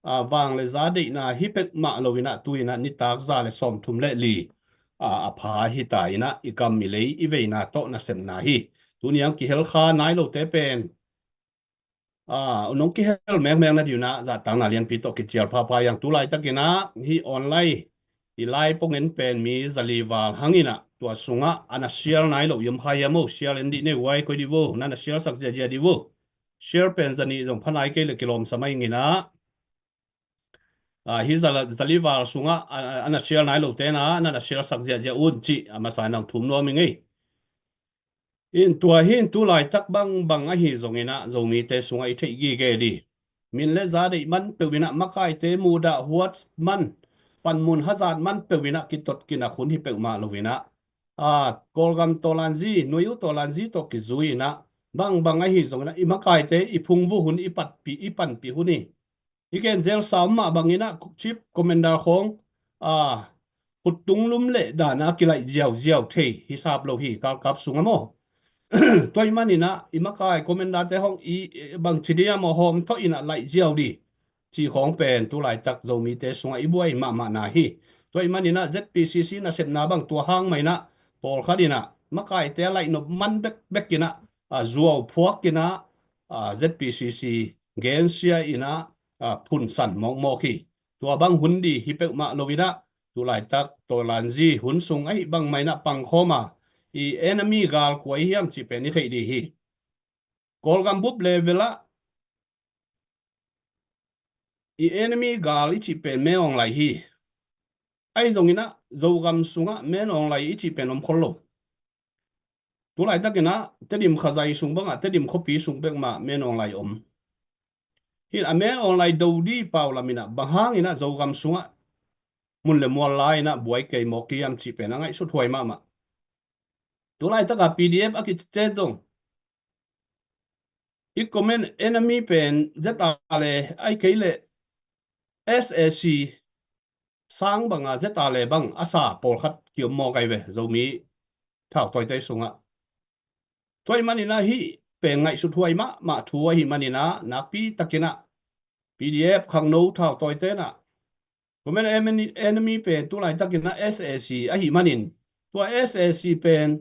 a, vang le za deihna hi peuhmah loinah tu inah nitak za le sawmthum le li, a, a pha hi ta inah i gam i lei i veina tawh nasepna hi. Tuni ang kihel kha nai lote pen, a, nong kihel mekmek nadih unah zahtakna lianpi tawh kicial phapha hi ang. Tu laitakinah hih online i lai pongin pen mi zali val hanginah tua sungah a na share nai loh i om kha hiam o? Share en dih nei uai, koi dih vo, na na share sak ziahziah dih vo. Share pen zanih zong pha nai kei le kilawmsa mah inginah, a, hih zala-, zali val sungah a, a, a na share nai lote na, na na share sak ziahziah un cih a masa in ang thum nuam ing ei. In tua hi in tu laitak bangbang ahi zonginah Zomite sungah i theih gige dih. Min le za deih man peuhinah makaite muhdah huat man, panmun hazat man peuhinah kitot kinak hun hi peuhmah loinah, a, Kawlgam tawlanzi, nuai uh tawlanzi tawh kizui inah bangbang ahi zonginah i makaite i phungvuh hun, i patpih, i panpih hun hi. I gen zelsa om mah banginah chief commander khawng, a, khuttung lum le dana kilaih ziauziau thei hisap lo hi galkap sungah maw. Tua ih maninah i makai commander te hong i, i bangci dih a maw hawm thawh inah laih ziau dih cih khawng pen tu laitak Zomite sungah i buai mahmahna hi. Tua ih maninah Z P C C nasepna bang tua hang mah inah pawlkhat inah makaite a laih nop man bekbek inah, a, zuau phuak inah, a, Z P C C gensia inah, a, phunsan mawkmawk hi. Tua bang hun dih hi peuhmah loinah tu laitak tawlanzi hun sung ahi bangmah inah pangkhawm a, i enemy gal kua i hiam cih pen i theih dih hi. Kawlgam bup level ah i enemy gal i cih pen Min Aung Hlaing hi. Ahi zonginah Zogam sungah Min Aung Hlaing i cih pen om khol lo. Tu laitakinah Tedim khazai sung bangah Tedim khuapi sung bek mah Min Aung Hlaing om. Hin a Min Aung Hlaing do dih pau laminah bang hanginah Zogam sungah mun le mual lai inah buai kei mawk i hiam cih pen a ngaihsut huai mahmah. Tu laitaka P D F a kicite zong i common enemy pen Z R A ahi kei le S A C sang banga Z R A bang a sa pawlkhat kiom mawk ahi ve Zomi thautawite sungah. Tua ih maninah hih pen ngaihsut huai mahmah thu ahi maninah nakpi takinah P D F khangno thautawite inah common enemy, enemy pen tu laitakinah S A C ahi manin tua S A C pen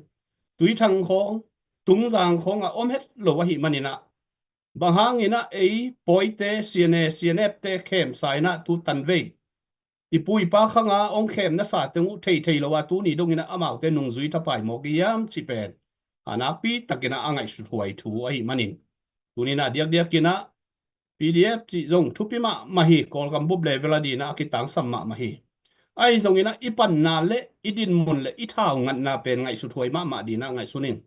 Tuithang khawng, Tungzang khawngah om het lo ahi maninah bang hanginah ei pawite C N A, C N F te khemsa inah tu tanvei i pu i pa khanga hong khem nasa teng uh theithei lo a tuni donginah amaute nungzui thapai mawk i hiam cih pen a nakpi takinah a ngaihsut huai thu ahi manin tuninah diakdiakinah P D F cih zong thupi mahmah hi. Kawlgam bup level a dinah a kitangsam mahmah hi. Ahi zonginah i panna le i dinmun le i thau ngatna pen ngaihsut huai mahmah dinah ngaihsun in.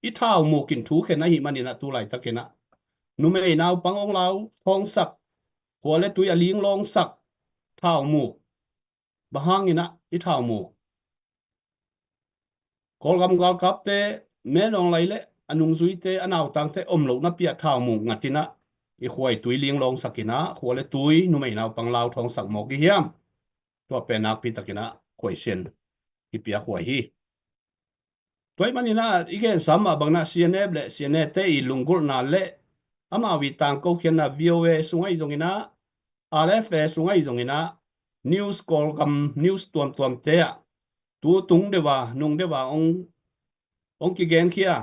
I thau mukin thukhen ahi maninah tu laitakinah numei naupang hong lau thawngsak, khua le tui a linglawngsak thau muk. Bang hanginah i thau muk? Kawlgam galkapte Min Aung Hlaing le a nungzuite a nautangte om loh napi ah thau muk ngatinah i khua i tui linglawngsak inah khua le tui numei naupang lau thawngsak mawk i hiam? Tua pen nakpi takinah khuaisian i piak huai hi. Tua ih maninah i gensa mah banginah C N F le C N A te i lunggulhna le amau i tangkokhiatna V O A sung ahi zonginah, R F A sung ahi zonginah, news, Kawlgam news tuamtuamte ah tu tung deuh a nung deuh a hong, hong kigenkhia.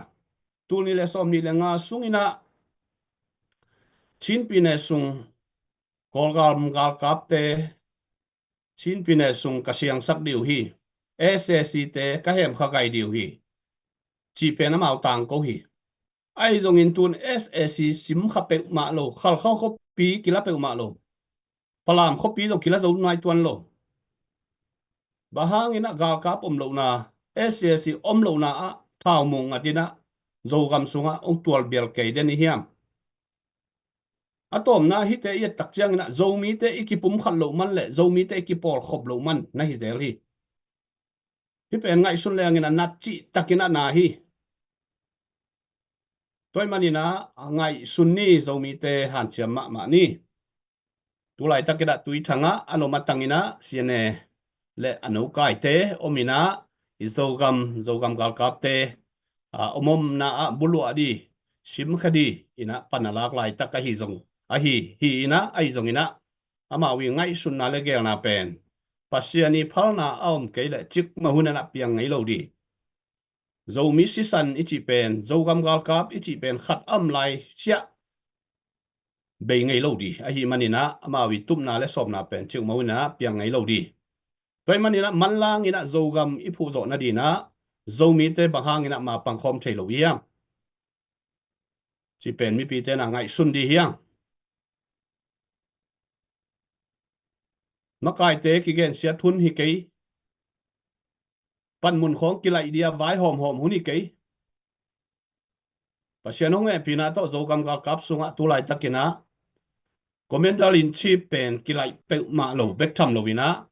Tul nih le sawm nih le nga sunginah Chin pyine sung Kawlgam galkapte Chin pyine sung ka siangsak dih uh hi. S A C te ka hemkha gai dih uh hi, cih pen amau tangko hi. Ahi zongin tun S A C simkha peuhmah lo, Khalkha khuapi kila peuhmah lo, Falam khuapi zong kila zo nai tuan lo. Bang hanginah galkap om lohna, S A C om lohna ah thau muk ngatinah Zogam sungah hong tualbial kei den i hiam? A tawpna hihte i et tak cianginah Zomite i kipumkhat loh man le Zomite i kipawlkhop loh man na hi zel hi. Hih pen ngaihsun lenginah nat cih takinah na hi. Tua ih maninah ngaihsun ni, Zomite hanciam mahmah ni. Tulaitak inah Tuithang ah a nuam a tang inah C N A le a nokaite om inah i Zogam, Zogam galkapte a omomna ah buluah di, simkha di inah pan a lak laitak ahi zong ahi hi inah, ahi zong inah amau i ngaihsunna le geelna pen Pasian i phalna a om kei leh cikmah hun inah piang ngei lo di. Zomi sisan i cih pen, Zogam galkap i cih pen khat a om lai siah bei ngei lo di. Ahi maninah amau i tupna le sawmna pen cikmah hun inah piang ngei lo di. Tua i maninah manlang inah Zogam i phuhzawh nadinah Zomite bang hang inah mapang khawm thei lo i hiam? Ci pen mipite na ngaihsun di hiang. Makaite kigensiat hun hi kei. Panmun khawng kilaih dia vai hawmhawm hun hi kei. Pasian hong hehpihna tawh Zogam galkap sungah tulaitak inah Commander in Chief pen kilaih peuhmah lo bek tham lo inah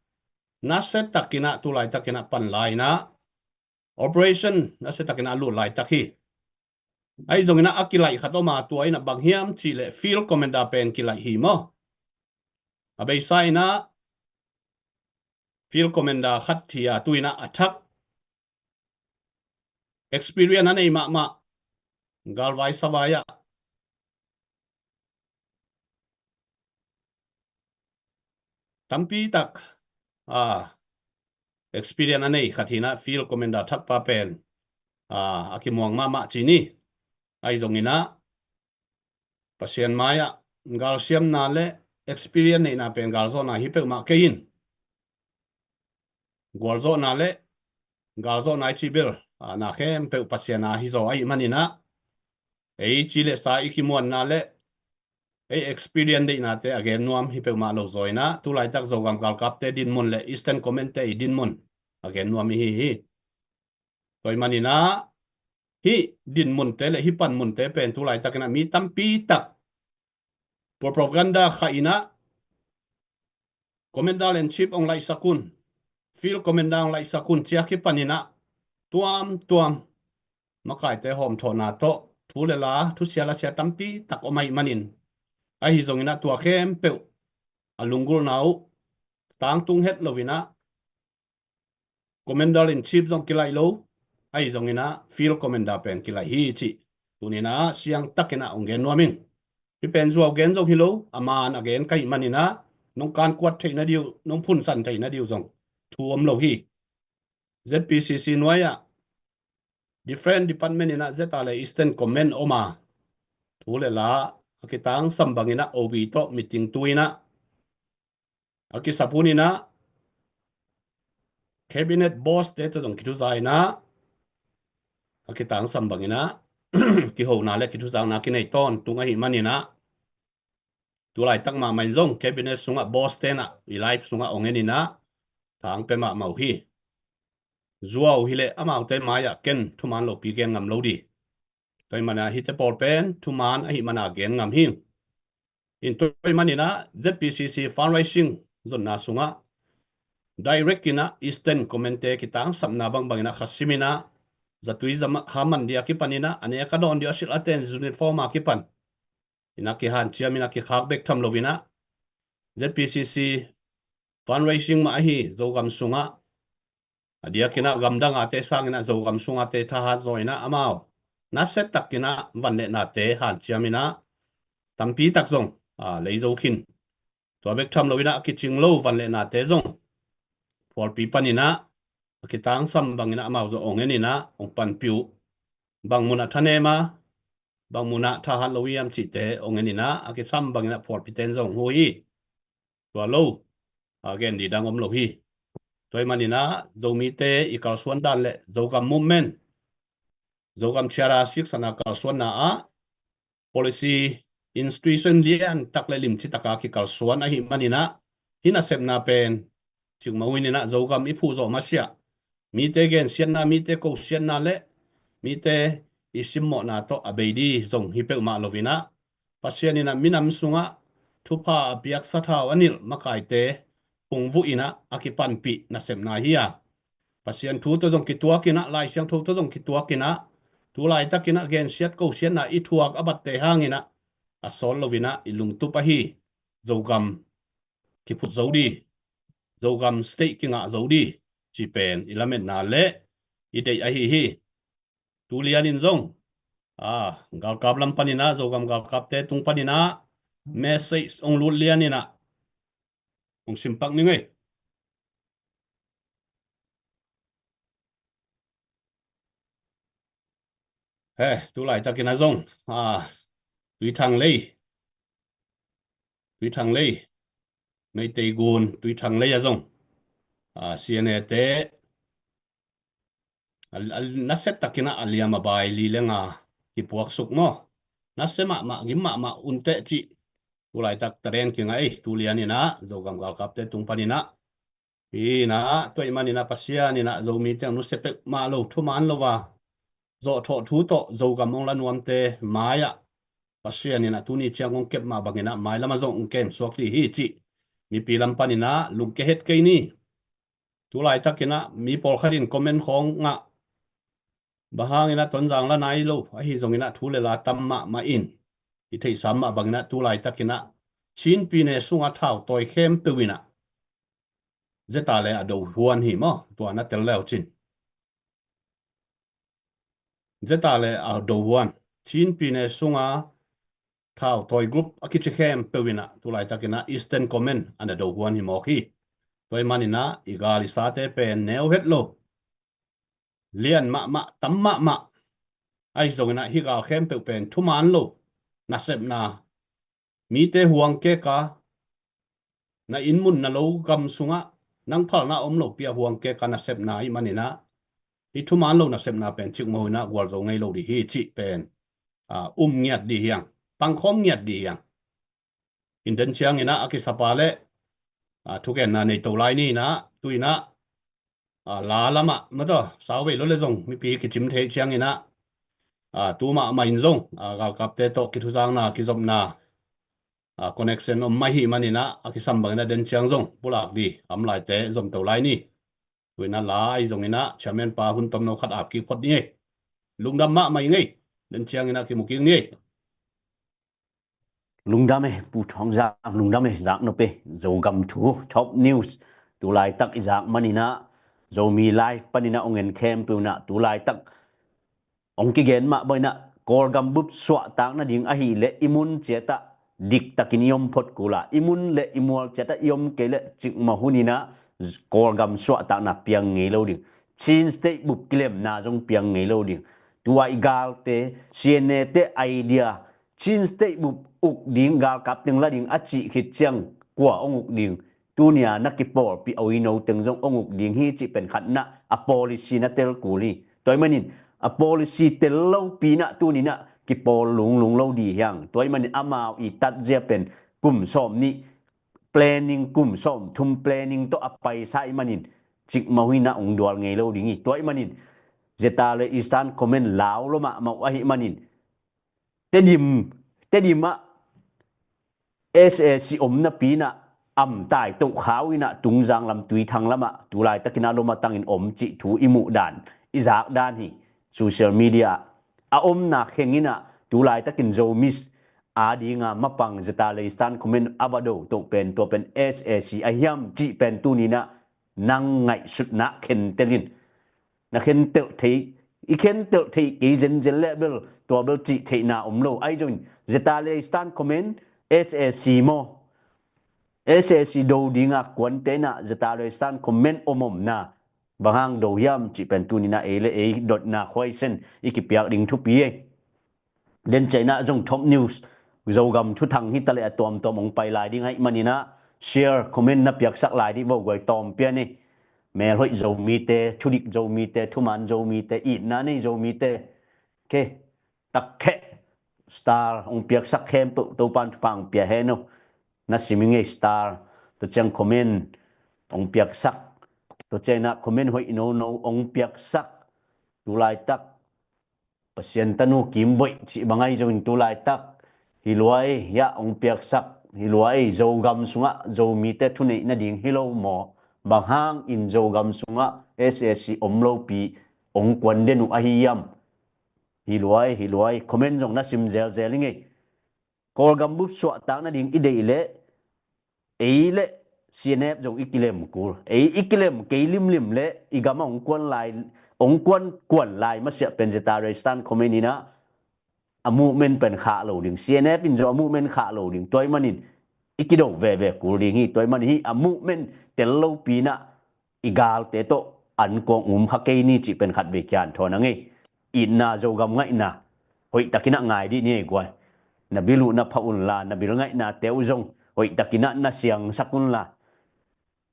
nasia tak inah tulaitak inah pan lai inah operation nasia tak inah a lut laitak hi. Ahi zong inah a kilaih khat om a, tua inah bang hiam cih leh Field Commander pen kilaih hi maw. A beisa inah Field Commander khat hi a, tu inah a thak experience a nei mahmah, galvai savai ah tampi tak a experience a nei khat hi inah Field Commander thakpa pen a kimuang mahmah ci ni. Ahi zong inah Pasian mai-ah galsiamna le experience neihna pen galzawhna hi peuhmah kei in, gualzawhna le galzawhna i cih bel a na khempeuh Pasian a hi zaw ahi maninah ei ci le sa i kimuanna le ei experience deihnate a gen nuam hi peuhmah lo zaw inah tulaitak Zogam galkapte dinmun le Eastern Command-te i dinmun a gen nuam i hi hi. Tua i maninah hih dinmunte le hih panmunte pen tulaitak inah mi tampi tak propaganda kha inah Commander in Chief hong laihsak un, Field Commander hong laihsak un ci a kipan inah tuamtuam makaite hawmthawhna tawh thu le la, thusia lasia tampi tak om ahi manin, ahi zong inah tua khempeuh a lunggulhna uh tangtung het lo inah Commander in Chief zong kilaih lo, ahi zong inah Field Commander pen kilaih hi cih tuni inah siang tak inah hong gen nuam ing. Hih pen zuau gen zong hi lo, a man a gen ka hih maninah nong kankuat theih nading uh, nong phunsan theih nading uh zong thu om lo hi. Z P C C nuai-ah different department inah Z R le Eastern Command om a, thu le la a kitangsam bang inah O B tawh meeting tu inah a kisap hun inah cabinet boss-te tawh zong kithuza inah a kitangsam bang inah kihona le kithuzakna kinei tawntung ahi maninah tulaitak mahmah in zong cabinet sungah boss-te inah i live sungah hong en inah thang pia mahmah uh hi. Zuau hi leh amaute mai-ah ken thuman lopi gen ngam lo di. Tua i maninah hihte pawl pen thuman ahi mana gen ngam hi. In tua i maninah Z P C C fundraising zonna sungah direct inah Eastern Command-te kitangsapna bangbang inah khasim inah zatui zama haman dia kipan inah a nek a dawn dia a silh a ten uniform a kipan inah kihanciam inah kikhak bek tham lo inah Z P C C fundraising mah ahi Zogam sungah a diak inah gamdang ate sang inah Zogam sung ate thahat zaw inah amau nasia tak inah van le nate hanciam inah tampi tak zong a lei zo khin. Tua bek tham lo inah a kicing lo van le nate zong phualpi pan inah a kitangsam bang inah amau zong hong en inah hong panpih uh. Bang munah thanem a, bang munah thahat lo hiam cihte hong en inah a kisam bang inah phualpite in zong hu hi. Tua lo a gen di dang om lo hi. Tua i maninah Zomite i kalsuan dan le Zogam movement, Zogam Charter siksana kalsuanna ah policy institution lian tak le limci taka kikalsuan ahi maninah hih nasepna pen cikmah hun inah Zogam i phuhzawh masiah mite gensiatna, mite kosiatna le mite i simmawhna tawh a bei di zong hi peuhmah lo inah Pasian inah minam sungah thupha a piak sathau a nilh makaite phungvuh inah a kipanpih nasepna hi a, Pasian thu tawh zong kituak inah, Lai Siangtho tawh zong kituak inah, tu laitak inah gensiat kosiatna i thuak a batte hang inah a sawt lo inah i lungtup ahi Zogam kiphut zo dih, Zogam state kingah zo dih, ci pen i lametna le i deih ahi hi. Tu lianin zong, a, galkap lam paninah, Zogam galkapte tung paninah message hong lut lianinah hong simpak ning ei. He, tu laitakinah zong, a, Tuithang lei, Tuithang lei, Meitei gun Tuithang lei a zong, a, C N A te a, a, nasia takinah a liam a bai li le nga kipuaksuk maw, nasia mahmah, gim mahmah un teh cih tu laitak taden kingah ei. Tu lianinah Zogam galkapte tung paninah, inah, tua ahih maninah Pasian inah Zomite nusia peuhmah lo, thuman lo a, zawhthawh thu tawh Zogam hong la nuamte mai-ah Pasian inah tuni ciang hong kep mah banginah mailamah zong hong kem suak dih hi cih mipi lam paninah lungkia het kei ni. Tu laitakinah mi pawlkhat in comment khawngah, bang hanginah Tonzang la nai lo, ahi zonginah thu le la tam mahmah in, i theihsa mah banginah tu laitakinah Chin pyine sunga thau tawi khempeuh inah Zeta le a do huan hi maw, tua na tel leu cin. Zeta le a do huan, Chin pyine sunga thau tawi group a kici khempeuh inah tu laitakinah Eastern Command a na do huan hi mawk hi. Tua ahih maninah i gal i sate pen neu het lo, lian mahmah, tam mahmah. Ahi zonginah hih gal khempeuh pen thuman lo nasepna, mite huang keka, na inn mun na lo gam sungah nang phalna om lopi a huang keka nasepna ahih maninah, hih thuman lo nasepna pen cikmah huninah gualzo ngei lo dih hi cih pen, a, um ngiat dih hiang, pangkhawm ngiat dih hiang. In den cianginah a kisapa le, a, thugenna nei to lai ninah, tuinah, a, la lamah mataw, sauvei lo le zong mipi kicim thei cianginah, a, tu mahmah in zong, a, galkapte tawh kithuzakna, kizopna, a, connection om mah hi maninah, a kisam banginah den ciang zong pulak dih a om laite zom to lai ni. Tuinah la ahi zonginah chairman pa hun tomno khat ap kik phot ni ei. Lungdam mahmah ing ei. Den cianginah kimu kik ni ei. Lungdam e, Pu Thawng Zak, lungdam e, zak nop e. Zogam thu, top news, tu laitak i zak maninah, Zomi Live paninah hong en khempeuh inah tu laitak hong kigen mah bawinah, Kawlgam bup suahtak nading ahih leh i mun ciatah diktakin i om phot kul a, i mun le i mual ciatah i om kei leh cikmah huninah Kawlgam suahtakna piang ngei lo ding, Chin State bup kilemna zong piang ngei lo ding. Tua i galte, C N A te idea, Chin State bup uk ding, galkap teng la ding a cih khit ciang kua hong uk ding? Tunia na kipawlpih a uino teng zong hong uk ding hi cih pen khatnah a policy na tel kul hi. Tua ahih manin a policy tel lopi inah tuninah kipawl lunglung lo dih hiang. Tua ahih manin amau i tatzia pen kum sawm nih planning, kum sawm thum planning tawh a paisa ahih manin cikmah huninah hong dual ngei lo ding hi. Tua ahih manin Zeta le Eastern Command lau lo mahmah uh ahih manin Tedim, Tedim ah S A C om napi inah amtai toh khau inah Tungzang lam, Tuithang lamah tu laitakinah lom a tangin om cih thu i muh dan, i zak dan hi. Social media a omna kheng inah tu laitakin Zomis a dinga mapang Zeta le Eastern Command a va do toh pen, tua pen S A C a hiam cih pen tuninah nang ngaihsutna khentel in. Na khentelh thei, i khentelh thei kei zenzen leh bel tua bel cih theihna om lo. Ahi zongin Zeta le Eastern Command, S A C maw, S A C do dinga kuante inah Zeta le Eastern Command om omna bang hang do hiam cih pen tuninah ei le ei dotna khuaisen i kipiak ding thupi ei. Den ciang inah zong top news, Zogam thuthang hi taleh a tuamtuam hong pai lai ding ahih maninah share, comment na piaksak lai dih vo guai tawm pian hi. Melhoih Zomite, thudik Zomite, thuman Zomite, itna nei Zomite, khe, takkhe, star hong piaksak khempeuh Topan thupha hong pia hen uh. Na sim ing ei, star, tua ciang comment hong piaksak, tua ciang inah comment hoih nono hong piaksak, tu laitak Pasian tanu kimboih cih bang ahi zongin tu laitak hi lua ei, hiah hong piaksak hi lua ei. Zogam sungah Zomite thuneih nading hi lo maw? Bang hangin Zogam sungah S A C om lopi hong kuan den uh ahi hiam? Hi lua ei, hi lua ei. Comment zong na sim zelzel ing ei. Kawlgam bup suahtak nading i deih leh ei le C N F zong i kilem kul. Ei i kilem kei limlim le i gam a hong kuan lai, hong kuan kuan lai masiah pen Zeta Resistance Command in ah a movement pen khah lo ding, C N F in zong a movement khah lo ding. Tua ahih manin i kido veve kul ding hi. Tua ahih manin hih a movement tel lopi in ah i galte tawh an kawng um kha kei ni cih pen khatvei kian thawn a ngei. Itna, Zogam ngaihna hoih takin ah ngai dih ni ei guai. Na bil uh na phah unla, na bil ngaihnate uh zong hoih takin ah na siangsak unla,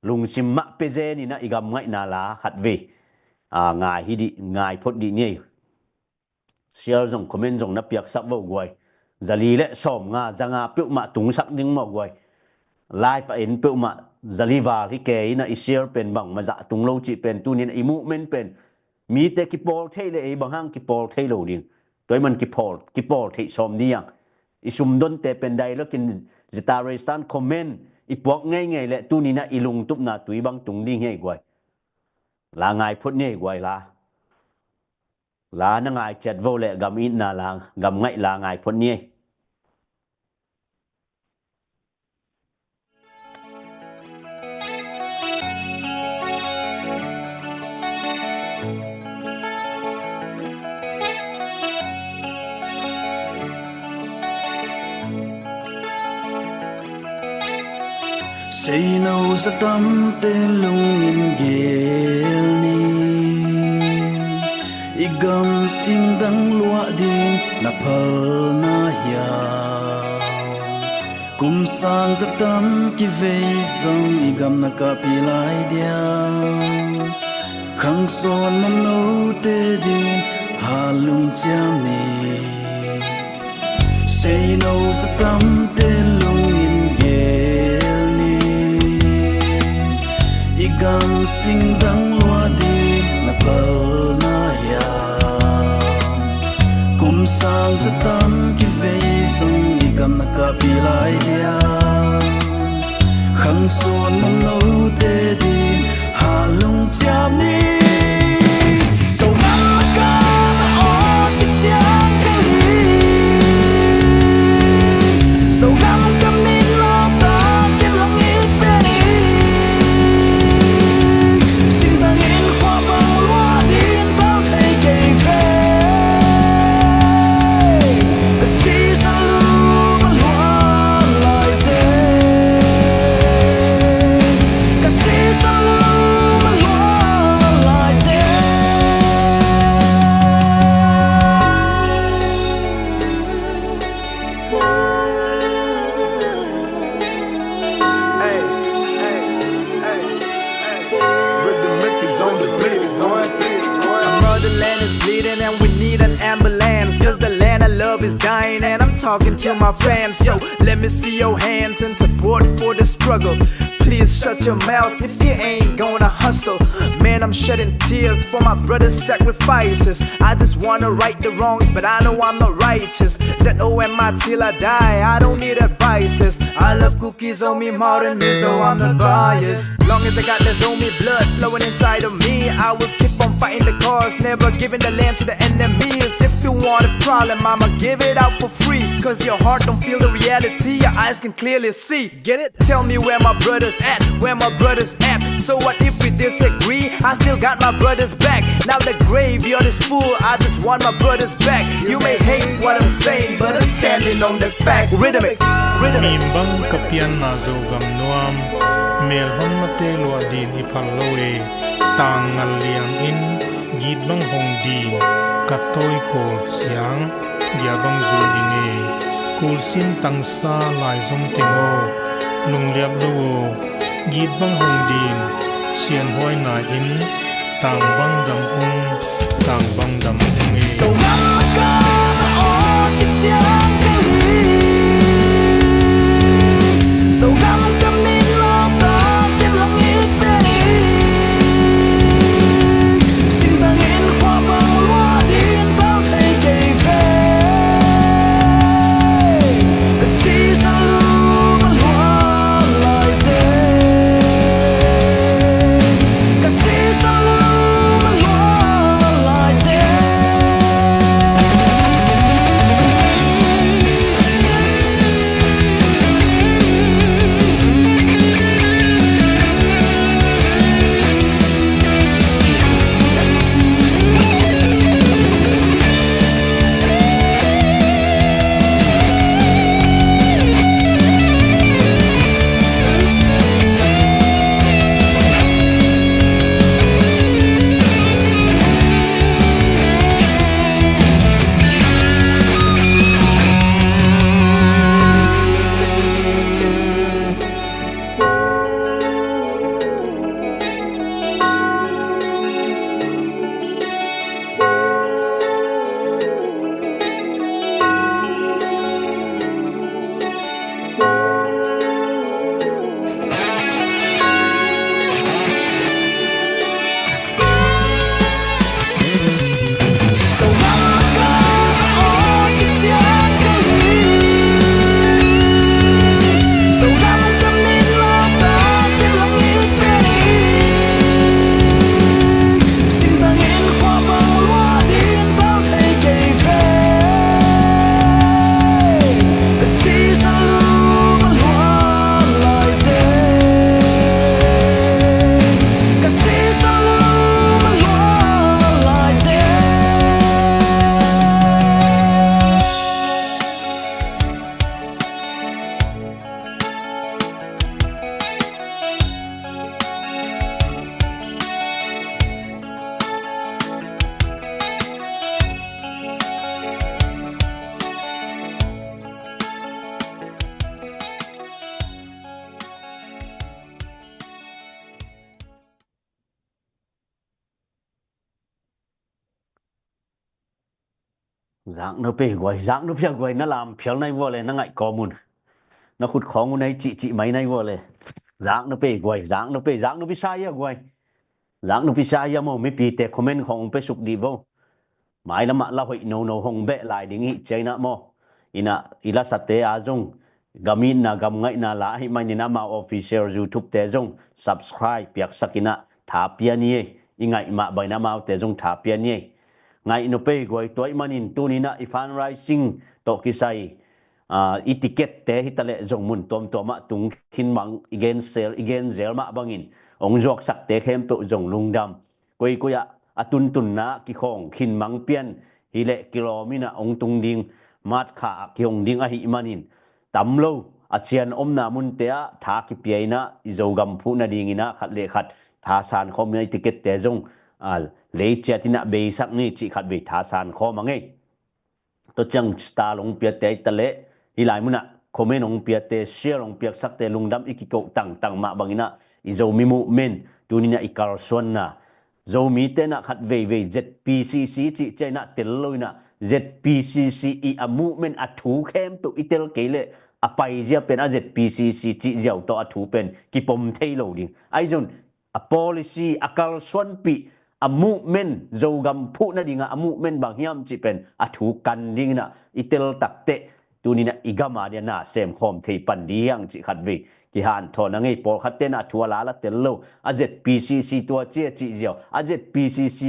lungsim mah pia zen in ah i gam ngaihna la khatvei, a, ngai hi dih, ngai phot dih ni ei. Share zong, comment zong na piaksak vo guai. Zali le sawmnga, zanga peuhmah tungsak ding maw guai. Live a en peuhmah zali val hi kei in ah i share pen bangmah zah tung lo cih pen tuni in ah i movement pen mite kipawl theih le ei bang hang kipawl thei lo ding. Tua ahih man kipawl, kipawl theih sawm dih ang. I sumdonte pen dialogue in Zeta Resistance Command i puak ngeingei le tuni in ah i lungtupna tui bang tung ding hi ei guai. La ngai phot ni ei guai la. La na ngai ciat vo le gam itna la, gam ngaih la ngai phot ni ei. Seino zatamte lungin gel ni. I gam singdang luah ding na phalna hiam? Kum sang zatam kivei zong i gam na kapih lai diam? Khang sawn mamnote ding halung ciam ni. Seino zatamte lungin gel ni. I gam singdang luah ding na phalna hiam? Kum sang zatam kivei zong i gam na kapih lai diam? Khang sawn mamnote ding halung ciam ni. Zogam ka na aw ciciang ka hi. Zogam ka min lawp tak kin hong it pen hi. Singtang in khua bang luah ding pal thei kei ve. Ka sisa lum a luah lai te. Ka sisa lum a luah lai te. Hey, hey, hey, hey. Rhythm Rick is on the beat, boy. Our motherland is bleeding and we need an ambulance. 'Cause the land I love is dying and I'm talking to my fans. So let me see your hands in support for the struggle. Please shut your mouth if you ain't gonna hustle. Man, I'm shedding tears for my brother's sacrifices. I just wanna right the wrongs, but I know I'm not righteous. Z O M I till I die, I don't need advices. I love Kuki, Zomi, Hmar and Mizo, I'm not biased. Long as I got the Zomi blood flowing inside of me, I will keep on fighting the cause, never giving the land to the enemies. If you want a problem, I'ma give it out for free. 'Cause your heart don't feel the reality, your eyes can clearly see. Get it? Tell me where my brothers at, where my brothers at. So what if we disagree? I still got my brothers back. Now the graveyard is full, I just want my brothers back. You may hate what I'm saying, but I'm standing on the fact. Rhythmic, rhythmic. Mim bang ka pianna Zogam nuam, mel bang na te luah din i phal lo e. Tang ngal liang in git bang hong din, ka tawi kawl siang, gia bang zun i ngei. Kul sin tangsa lai zong teng aw, lungliap lo aw, git bang hong din, sian huai nai in, tang bang dam ung, tang bang dam ung e. So gam ka na aw ciciang ka hi. So gam ka min lawp tak kin hong it pen hi. Singtang in khua bang luah din pal thei kei ve. Ka sisa lum a luah lai te. Ka sisa lum a luah lai te. Zak no pe guai, zak no pe guai, na lam phial nai vua le, na ngaih kawm un. Na khut khawng un ai cih cih mai nai vua le. Zak no pe guai, zak no pe, zak no pe sa ia guai. Zak no pe sa ia maw, mipite comment khawng pe suk dih vo. Mailamah la hoih nono hong beh lai ding hi ciaina maw. Ina i lasate a zong gam itna gam ngaihna la ahi manin amau official YouTube te zong subscribe piaksak ina tha pia ni ei. I ngaih mah baina amaute zong tha pia ni ei. Ngaih no pei guai tuai manin tunina i fundraising tawh kisai i ticket te hitaleh zong mun tuamtuamah tung khin mang i gen sel i gen zel mah bangin ong zuaksakte khempeuh zong lungdam. Koikoi ah a tuntunna kikhawng khin mang pian hileh kilawm ina ong tung ding, matkha ah kihong ding ahi manin tam lo a cian omna munte ah tha kipia ina i Zogam phuh nadingina khat le khat tha sankhawm ina i ticket te zong lei ciat ina beisak ni cih khat vei tha sankhawm a ngei. Tua ciang star long piate i taleh hi lai munah comment ong piate share ong piaksakte lungdam i kikoh tangtang mah bangina i Zomi movement tunina i kalsuanna Zomi tena khat veivei Z P C C cih ciaina tel lo ina Z P C C i a movement a thu khempeuh i tel kei leh a paizia pen a Z P C C cih ziau tawh a thu pen kipom thei lo ding. Aizon a policy a kalsuanpih a movement Zogam phuh nadinga a movement bang hiam cih pen a thu kan dingina i tel takteh tunina i gama dia na semkhawm thei pan ding hiang cih khat vei kihanthawn a ngei. Pawlkhat tena thu a lala tel lo a Z P C C tua cia cih ziau a Z P C C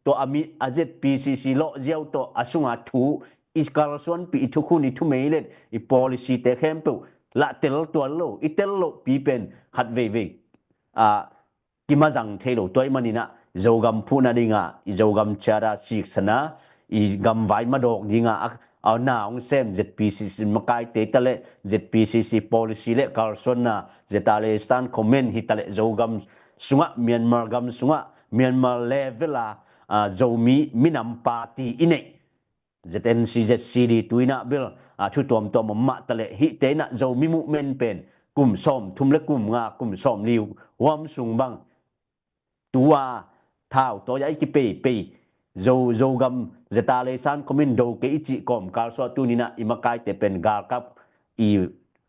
tua a mi a Z P C C lawh ziau tawh a sunga thu i kalsuanpih i thukhun i thumeilet i policy te khempeuh lah tel tuan lo i tel loh pi pen khat veivei a kimazang thei lo tuai maninah Zogam phuhna dinga i Zogam ciada siksana i gamvai madawk dinga a na hong sem Z P C C makaite taleh Z P C C policy le kalsuanna zeta le stand comment hitaleh Zogam sungah Myanmar gam sungah Myanmar level a Zomi minam party i neih Z N C Z C D tuinah bel a thu tuamtuam om mah taleh hihte inah Zomi movement pen kum sawm thum le kum nga kum sawm li huam sung bang tua thau tawi a i kipeipei Zo Zogam zeta le san komin do kei i cih kawmkal suah tuninah i makaite pen galkap i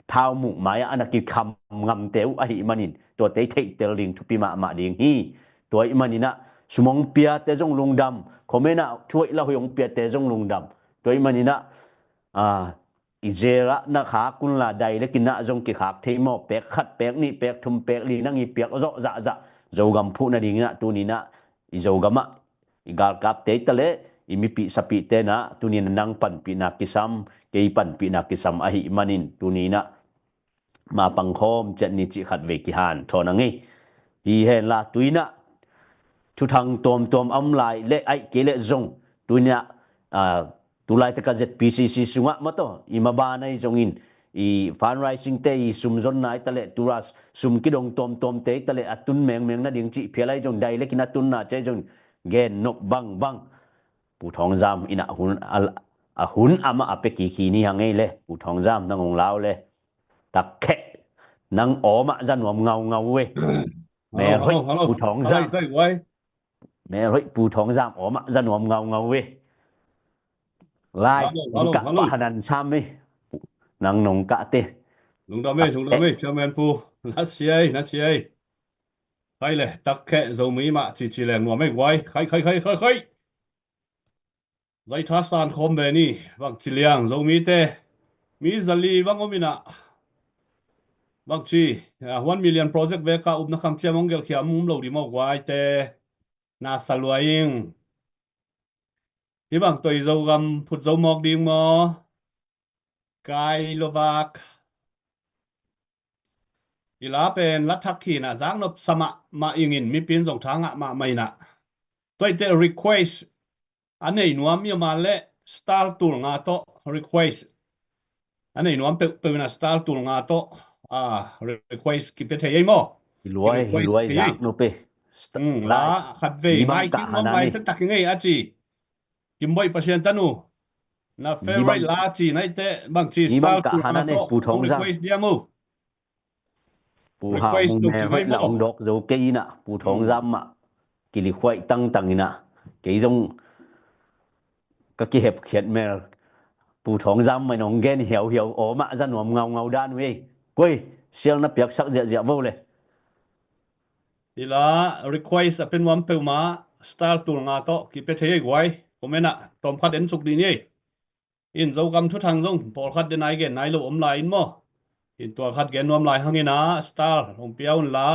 thau muk mai-ah a na kikham ngamte uh ahi manin tuate i theihtel ding thupi mahmah ding hi. Tua i maninah sumong piate zong lungdam, khomenah thuaih la hoih hong piate zong lungdam. Tua i maninah i zel ah na khak unla dai le kinah zong kikhak thei maw? Pek khat pek nih pek thum pek li nang i piak zawh zahzah Zogam phuh nadinginah tuninah i Zogamah i galkapte i taleh i mipih sapihte na tuninah nang panpihna kisam kei panpihna kisam ahi manin tuninah mapangkhawm ciat ni cih khat vei kihanthawn a ngei. Hi henla tuinah thuthang tuamtuam a om lai le aih kei le zong tuinah tulaitakah Z P C C sungah mataw i maban ahi zongin i fundraising te i sum zonna i taleh tura sum kidong tuamtuamte i taleh a tun mengmeng nading cih phial ahi zong dai le kinah tunna cih ahi zong gen nop bangbang Pu Thawng Zam inah a hun amah a pia kikhi ni hang ei le Pu Thawng Zam nang hong lau le. Takheh nang awmah za nuam ngaungau ve. Mel hoih Pu Thawng Zam. Mel hoih Pu Thawng Zam awmah za nuam ngaungau ve. Live in kah pa hanan sam ve. Nang nong kah te. Lungdam ve, lungdam ve, Chairman Pu. Na siai, na siai. Khai le, takheh Zomi mah cici leng nuam ei guai. Khai, khai, khai, khai, khai. Zaitha san khawm ve ni, bangci liang Zomite mi zali bang om inah bangci one million project veka upna kham ciam hong gelkhia um lo di maw guaite? Na saluaing. Hi bang toi Zogam phut zo mawk ding maw? Kai lovak. I la pen la thak khinah zak nop sa mahmah ingin mipin zong tha ngah mahmah inah tuaite request a nei nuam i a man le star tul nga tawh request a nei nuam peuhpeuh inah star tul nga tawh request kipia thei ei maw? Hi luai, hi luai zak nop ei. La khat vei ngai kik nuam ngai taktak i ngei a ci. Kimboih Pasian tanu. Na favorite la ci naite bangci star tul nga tawh request diam uh. Pu Hau Mung Mel hoih la ong dawk zo kei inah Pu Thawng Zam mah kilikhuaih tangtang inah kei zong ka kihepkhiat mel. Pu Thawng Zam mah in hong gen hiauhiau, aw mah za nuam ngaungau dan uh ei. Koi, share na piaksak ziahziah vo le. I la request a pe nuam peuhmah, star tul nga tawh kipia thei ei guai. Comment ah tawmkhat en suk dih ni ei. In Zogam thuthang zong pawlkhat den ai gen nai lo om lai in maw. In tua khat gen nuam lai hangin ah star hong pia un la.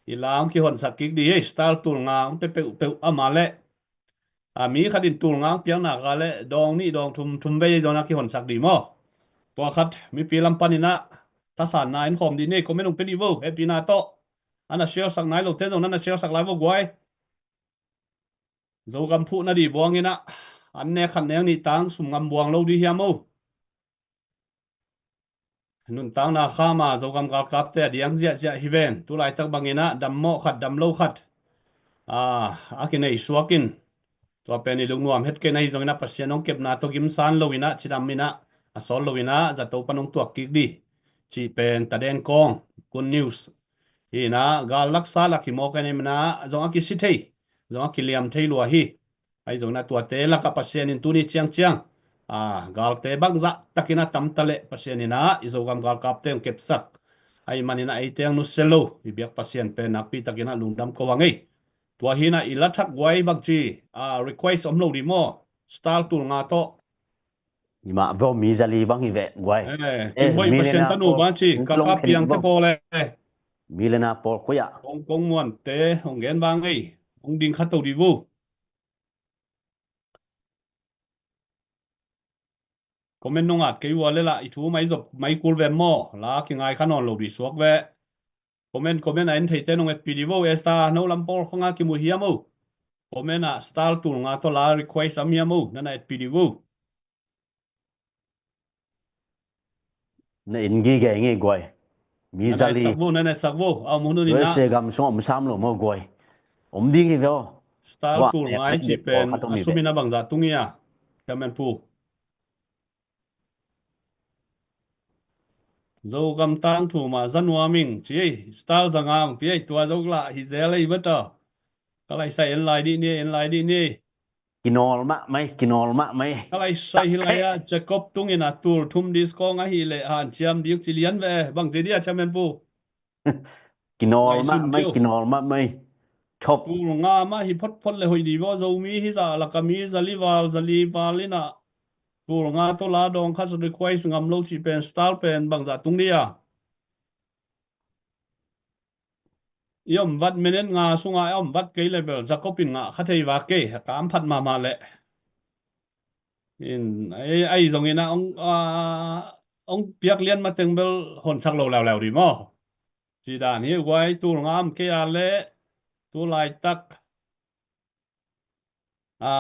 I la hong kihonsak kik dih ei, star tul nga hong pe peuhpeuh a mah leh. A mi khat in tul nga hong piak nak a leh dawng nih dawng thum, thum vei zong na kihonsak dih maw. Tua khat mipi lam panin ah thasanna en khawm dih ni ei, comment hong pe dih vo, hehpihna tawh. A na share sak nai lote zong na na share sak lai vo guai. Zogam phuh na dih buangin ah an nek khat nek nih tang sum ngam buang lo dih hiam o. Nuntakna kham a Zogam galkapte a diang ziahziah hi ven. Tu laitak bangin ah dam mawh khat, dam lo khat, a, a kinei suak in, tua pen i lungnuam het kei na hi zongin ah Pasian hong kepna tawh gimsan lo in ah, cidam in ah, a sawt lo in ah zato pan hong tuak kik dih cih pen taden kawng, good news. Hi in ah gal laksa lak hi mawk a, na himna zong a kisi thei, zong a kiliam thei lua hi. Ahi zongin ah tuate lakah Pasian in tuni ciangciang, a, galte bangzah takin a tam ta leh Pasian in ah i Zogam galkapte hong kepsak. Ahih manin ah eite hong nusia lo i biak Pasian pen nakpi takin ah lungdam ko hang ei. Tua hi in ah i la thak guai bangci, a, request om lo dih maw. Star tul nga tawh. I mah vo mi zali bang hi veh guai. Eh, eh, Kimboih Pasian tanu bangci, ka ka piangte pawl eh. Millionaire pawl koi ah. Kong, kong muante hong gen bang ei. Hong ding kha to dih vo. Comment nong at kei ua le lah i thu mai zop mai kul ve maw. La kingai kha nawn lo dih suak ve. Comment, comment a en theite nong etpih dih vo. Esther, no lam pawl khong a kimu hiam o. Comment ah star tul nga tawh la request am hiam o, na na etpih dih vo. Na en gige ngei guai. Mi zali. Na na etsak vo, na na etsak vo. A om hun un in ah. U S A gam sung om sam lo maw guai. Om ding hi ve aw. Star tul nga i cih pen a sum in ah bangzah tung hi a. Chairman Pu. Zogam tangthu mah za nuam ing ci ei, star za nga hong pia ei, tua zok lah hi zel ei va ta. Ka laisai en lai dih ni, en lai dih ni. Kinawl mahmah ei, kinawl mahmah ei. Ka laisai hi lai ah Jacob tungin a tul thum discount ahih leh hanciam ding ci lian ve, bang ci dih a Chairman Pu. Kinawl mahmah ei, kinawl mahmah ei. Thop. Tul nga mah hi photphot le hoih dih vaw, Zomi hi zah lak a mi zali val, zali val in ah tul nga tawh la dawng khat request ngam lo cih pen style pen bangzah tung dih a. I om vat minute nga sungah i om vat kei le bel Jacob in ngah kha thei vak kei, a kam phat mahmah leh. In, ei, ei zongin a ong, a, ong piak lian mateng bel honsak lo leuleu dih maw? Ci dan hi guai, tul nga om kei a leh, tu laitak. A,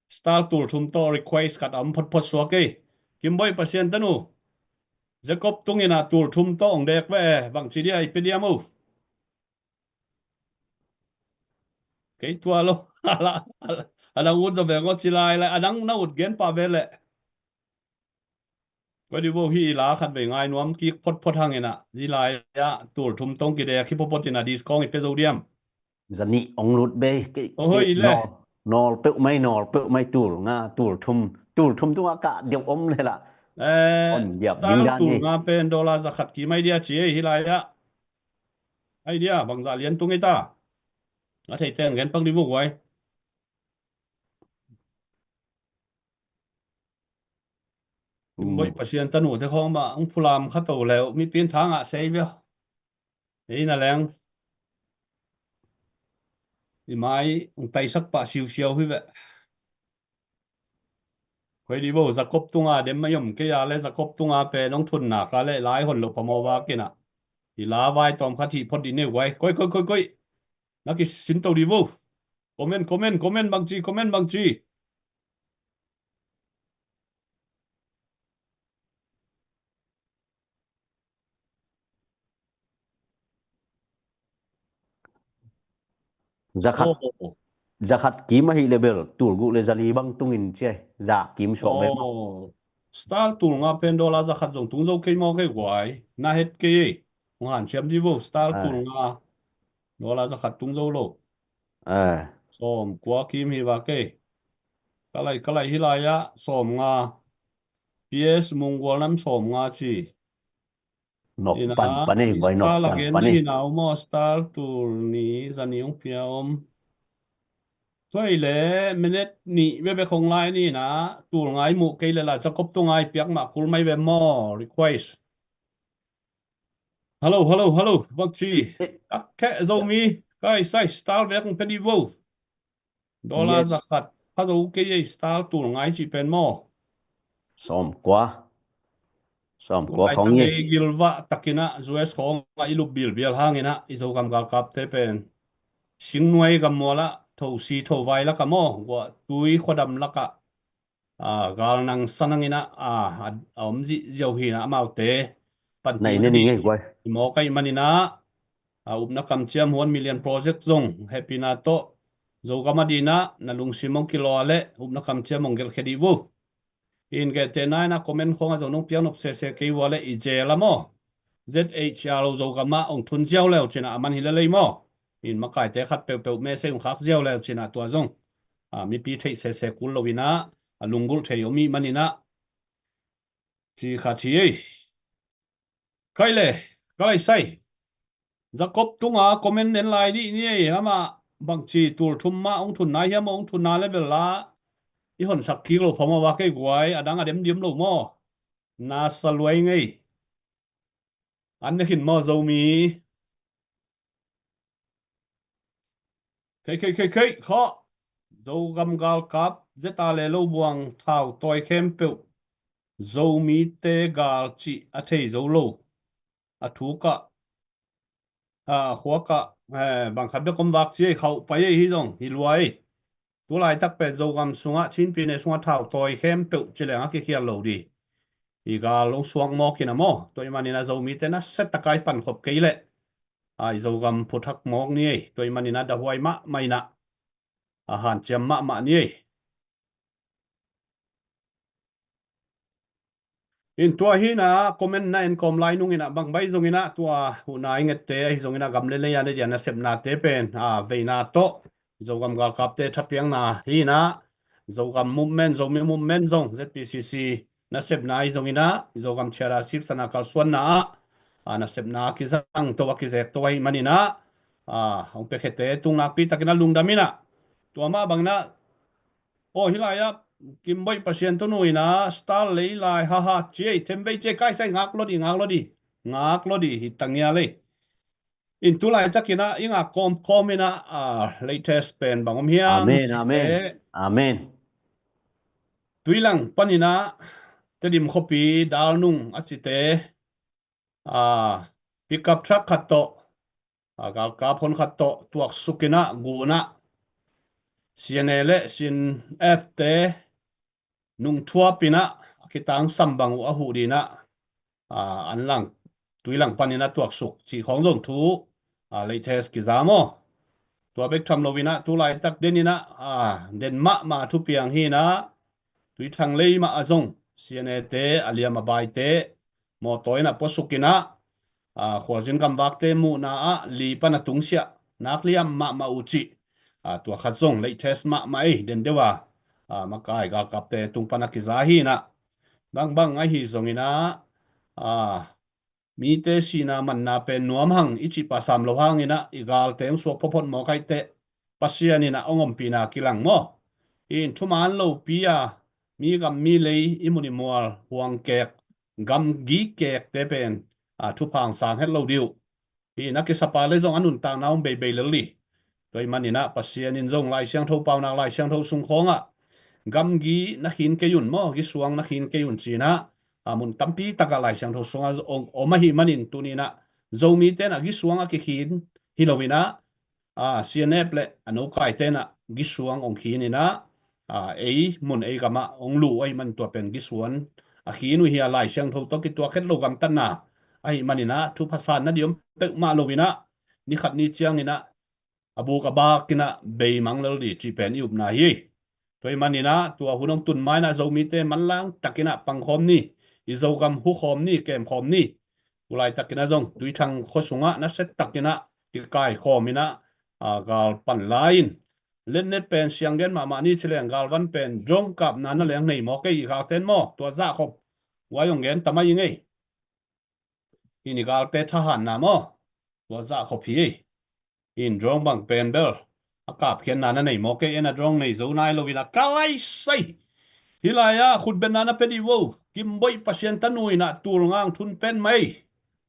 style tul thum tawh request khat a om photphot suak ei. Kimboih Pasian tanu. Jacob tungin a tul thum tawh ong dek ve, bang ci dih a i pe diam o. Kei tua lo. A dang ut zaw ve ngaw ci lai lai. A dang na ut gen pah ve leh. Koi dih vo hi i la khat vei ngai nuam kik photphot hang in ah. Hi lai ah tul thum tawh ong kidek hi photphot in ah discount i pe zo diam. Zanih ong lut bei. Kei, kei, nawl, nawl peuh mai, nawl peuh mai tul nga, tul thum, tul thum tungah kah diam om le lah. Eh, on diam style ding dan tul hi. Nga pen dollar za khat kim ai dia ci ei hi lai ah. Ai dia, bangzah lian tung ei ta. A thei teng gen pak dih vo guai. Kimboih Pasian tanu te khawng mah ong phulam kha to leh, mipi in tha ngah sei via. Ei na leng. I mai ong taisak pah siusiau hi ve. Koi dih vo, Jacob tunga dem mai om kei a leh, Jacob tunga pen ong thun nak a leh, lai hon lo phamawh vak in ah. I la vai tawm khat hih phot dih ni guai. Koi, koi, koi, koi. Na kisin to dih vo. Comment, comment, comment bang ci, comment bang ci. Za khat, za khat kim ahih leh bel, tul guk le za li bang tungin ci ai, za kim suak ve maw. Style tul nga pen dollar za khat zong tung zo kei maw kei guai, na het kei ei. Hong hanciam dih vo, style tul nga. Dollar za khat tung zo lo. Sawm kua kim hi vak ei. Ka lai, ka lai hi lai ah sawmnga. P S Munggual nam sawmnga ci. Nok pan pan ei, vai nok pan pan ei. Star a gen na hi na uh maw, Star tul ni, zani hong pia om. Tua hi leh minute nih bekbek hong lai ni na, tul ngai muh kei leh la Jacob tu ngai piak mah kul mai ve maw, request. Hello, hello, hello, bangci. Eh. Ak kheh Zomi, kai sai, Star bek hong pia dih vo. Dollar za khat. Pha zo kei ei, Star tul ngai ci pen maw. Sawmkua. Sawmkua khong ei. Gilvah takin ah U S khong ah i lup bilbial hangin ah i Zogam galkapte pen singnuai gammual ah, thosi thovai lak ah maw, guahtui khuadam lak ah, a, galnang sanangin ah, a, a, a om zihziau hi na amaute. Panti na ni ngei guai. Mawk ahih manin ah, a, upna kamciam huan Million Project zong hehpihna tawh Zogam a dingin ah na lungsim hong kilua leh upna kamciam hong gelhkhia dih vo. In gehte nai na comment khong ah zong nong piak nop sese kei ua leh i zel a maw. Z H R Zogam ah hong thun ziau leu cin ah a man hi lel ei maw. In makaite khat peuhpeuh message hong khak ziau leu cin ah tua zong, a, mipi theih sese kul lo in ah, a, lunggulh thei om ahih manin ah ci khat hi ei. Kai le, ka lai sai. Jacob tungah comment en lai dih ni ei, amah bangci tul thum mah hong thun nai hiam, hong thun na leh bel la i honsak kik lo phamawh va kei guai, a dang a dem diam lo maw. Na sa luai ngei. An ne khin maw Zomi. Khei, khei, khei, khei, khawh. Zogam galkap, zeta le lo buang thau tawi khempeuh. Zomite gal cih a thei zo lo. A thuk ah, a khuak ah, eh, bang khat bek om vak ci ei, khauh pai ei hi zong, hi luai. Tu laitak pen Zogam sungah, Chin pyine sungah thau tawi khempeuh ci leng a kikhial lo dih. I gal hong suak mawk in a maw. Tua ahih manin a Zomite nasia takin i pankhop kei leh, a, i Zogam phuthak mawk ni ei. Tua ahih manin a dahuai mahmah in a, a hanciam mahmah ni ei. In tua hi na comment na en kawm lai nung in a bang baih zong in a tua huhna i ngette ahi zong in a gam le lei a na dia nasepnate pen, a, veina tawh Zogam galkapte thapiakna hi na, Zogam movement, Zomi movement zong Z P C C nasepna ahi zong in a, Zogam thiada siksana kalsuanna ah, a, nasepna a kizang to a kizek to ahih manin a, a, hong piakhete tung nakpi takin a lungdam in a, tua mah bangin a, aw, hi lai ah Kimboih Pasian tunu in a star lei lai, ha ha, ci ei, themvei ci ei, kai sai, ngak lo dih, ngak lo dih, ngak lo dih, hi ta ngial ei. In tu laitakin a i ngak kawmkawm in a, a, latest pen bang om hiam? Amen, amen. Amen. Tuilang panin a Tedim khuapi Dalnung a cite, a, pickup truck khat tawh, a, galkap hon khat tawh tuaksuk in a gun ah C N A le C N F te nungthuap in a, a kitangsam bang uh a huh ding in a, a, an lang, tuilang panin a tuaksuk cih khawng zong thu, a, latest kiza maw. Tua bek tham lo in a, tu laitak den in a, a, den mahmah thupiang hi na, Tuithang lei mah a zong C N A te, a liam a baite, mawtaw in a puasuk in a, a, khualzin gamvakte muhna ah li pan a tungsiah nak liam mahmah uh cih, a, tua khat zong latest mahmah ei, den deuh a, a, makai galkapte tung pan a kiza hi na. Bangbang ahi zong in a, a, mite sihna manna pen nuam hang i cih pah sam lo hangin a, i galte hong suak photphot mawk ahih teh Pasian in a hong ompihna kilang maw. In thuman lopi a, mi gam mi lei, i mun i mual huang kek, gamgi kekte pen, a, thupha hong sang het lo dih uh. Hi na, kisapa le zong a nuntakna hong beibei lel dih. Tua ahih manin a Pasian in zong Lai Siangtho paunak, Lai Siangtho sung khawng ah, gamgi na khin kei un maw, gisuang na khin kei un ci in a, a, mun tampi tak ah Lai Siangtho sung ah om, om ahih manin tuni in a Zomite in a gisuang a kikhin hi lo in a, a, C N F le a nokaite in a gisuang hong khin in a, a, ei mun ei gam ah hong luh uh ahih manin tua pen gisuang a khin uh hi a, Lai Siangtho tawh kituak het lo gamtatna ahih manin a thupha sanna ding om peuhmah lo in a, ni khat ni ciang in a, a buk a bak in a beimang lel dih cih pen i upna hi. Tua ahih manin a tua hun hong tun ma in a Zomite manlang takin a pangkhawm ni, i Zogam hukhawm ni, kemkhawm ni. Tu laitakin a zong Tuithang khua sungah nasia takin a kikaikhawm in a, a, gal pan lai in, Letnet pen siang gen mahmah ni ci leng galvan pen drone kapna na leng nei maw kei i galten maw? Tua zahkhop guai hong gen tamai i ngei. Hih ni galte thahatna maw? Tua zahkhop hi ei. In drone bang pen bel a kapkhiatna na nei maw kei en a drone nei zo nai lo in a ka lai sai. Hih lai-ah khutbetna na pia dih vo. Kimboih Pasian tanu in a tulngang thun pen mai.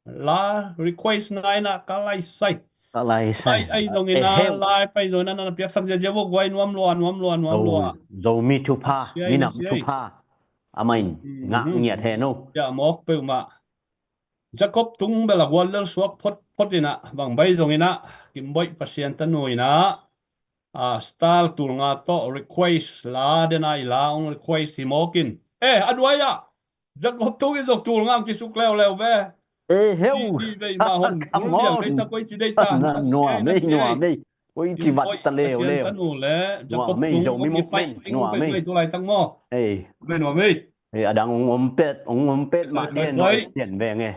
La request na in a ka lai sai. Ka lai sai. Ai, ai zong in a lai pai zong in a na piaksak ziazia vo guai nuam lua, nuam lua, nuam lua. Zomi thupha, minam thupha. Amah in ngah ngiat he no. Ya mawk peuhmah. Jacob Tung bel a guallel suak photphot in a bang bai zong in a Kimboih Pasian tanu in a a star tulnga tawh request la den a i la hong request hi mawk in. Eh, a duai ah Jacob Tung in zong tulnga hong ci suk leuleu ve. Eh, heu. Ci vei mah hon. Come on. Koi ci dei ta. Nuam ei, nuam ei. Koi ci vat ta leuleu. Nuam ei, Zomi movement. Nuam ei. Nuam ei. Ei, a dang hong om pet, hong om pet mah ni nuai pian ve nge.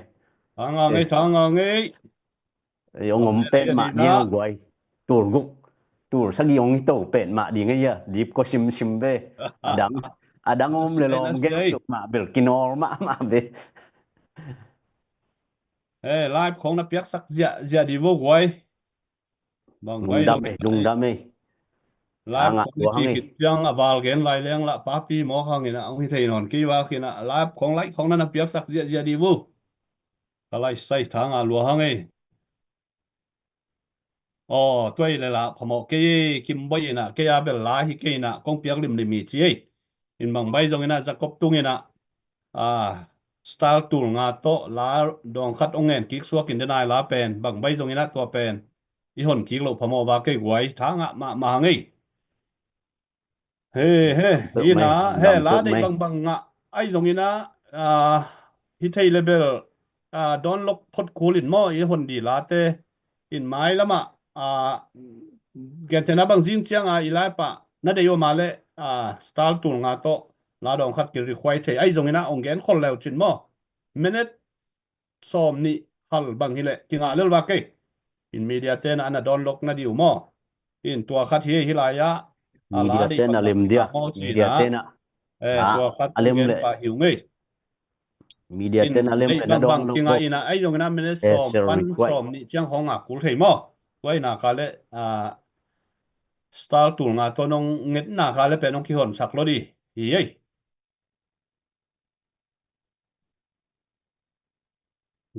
Thanga ngei, thanga ngei. Ei, hong om pet mah ni hong guai. Tul guk, tul sagih hong hi to pet mah ding ei a. Dip ko simsim ve. A dang, a dang om le lawm gen mah bel kinawl mahmah ve. Eh, live khong na piaksak ziahziah di vo guai. Bang guai lungdam ei, lungdam ei. Live khong na ci khit ciang a val gen lai leng lah papi mawk hang in a hong hi thei nawn kei vak in a live khong laih khong na na piaksak ziahziah di vo. Ka lai sai thanga lua hang ei. Aw, tuai le lah phamawh kei ei, Kimboih in a kei a bel lai hi kei in a kong piak limlim hi ci ei. In bang bai zong in a Jacob Tung in a a star tulnga tawh la dawng khat hong ngen kik suak in den a i la pen bang bai zong in a tua pen i hon kik loh phamawh vak kei guai, thangah mahmah hang ei. He, he, ina he la deih bangbang ngah ai zong ina hi thei le bel dawnlok phot kul in maw, i hon di late in mailamah gentehna bang zing cianga i laipah na deih uh mah le star tulnga tawh la dawng khat kirequest thei ai zong ina hong gen khol leu cin maw. Minute sawm nih hal bang hileh kingah lel vak kei. In media tena ana dawnlok na diu maw? In tua khat hi, hi lai-ah a la deih tena lem dia, media tena. Eh, tua khat a lem leh pah hiu ngei. Media tena lem leh na dawnlok kingah ina ai zong ina minute sawm pan sawm nih ciang hong ngah kul thei maw? Tua ina ka le star tulnga tawh nong ngetna ka le pen nong kihonsak lo di hi ei.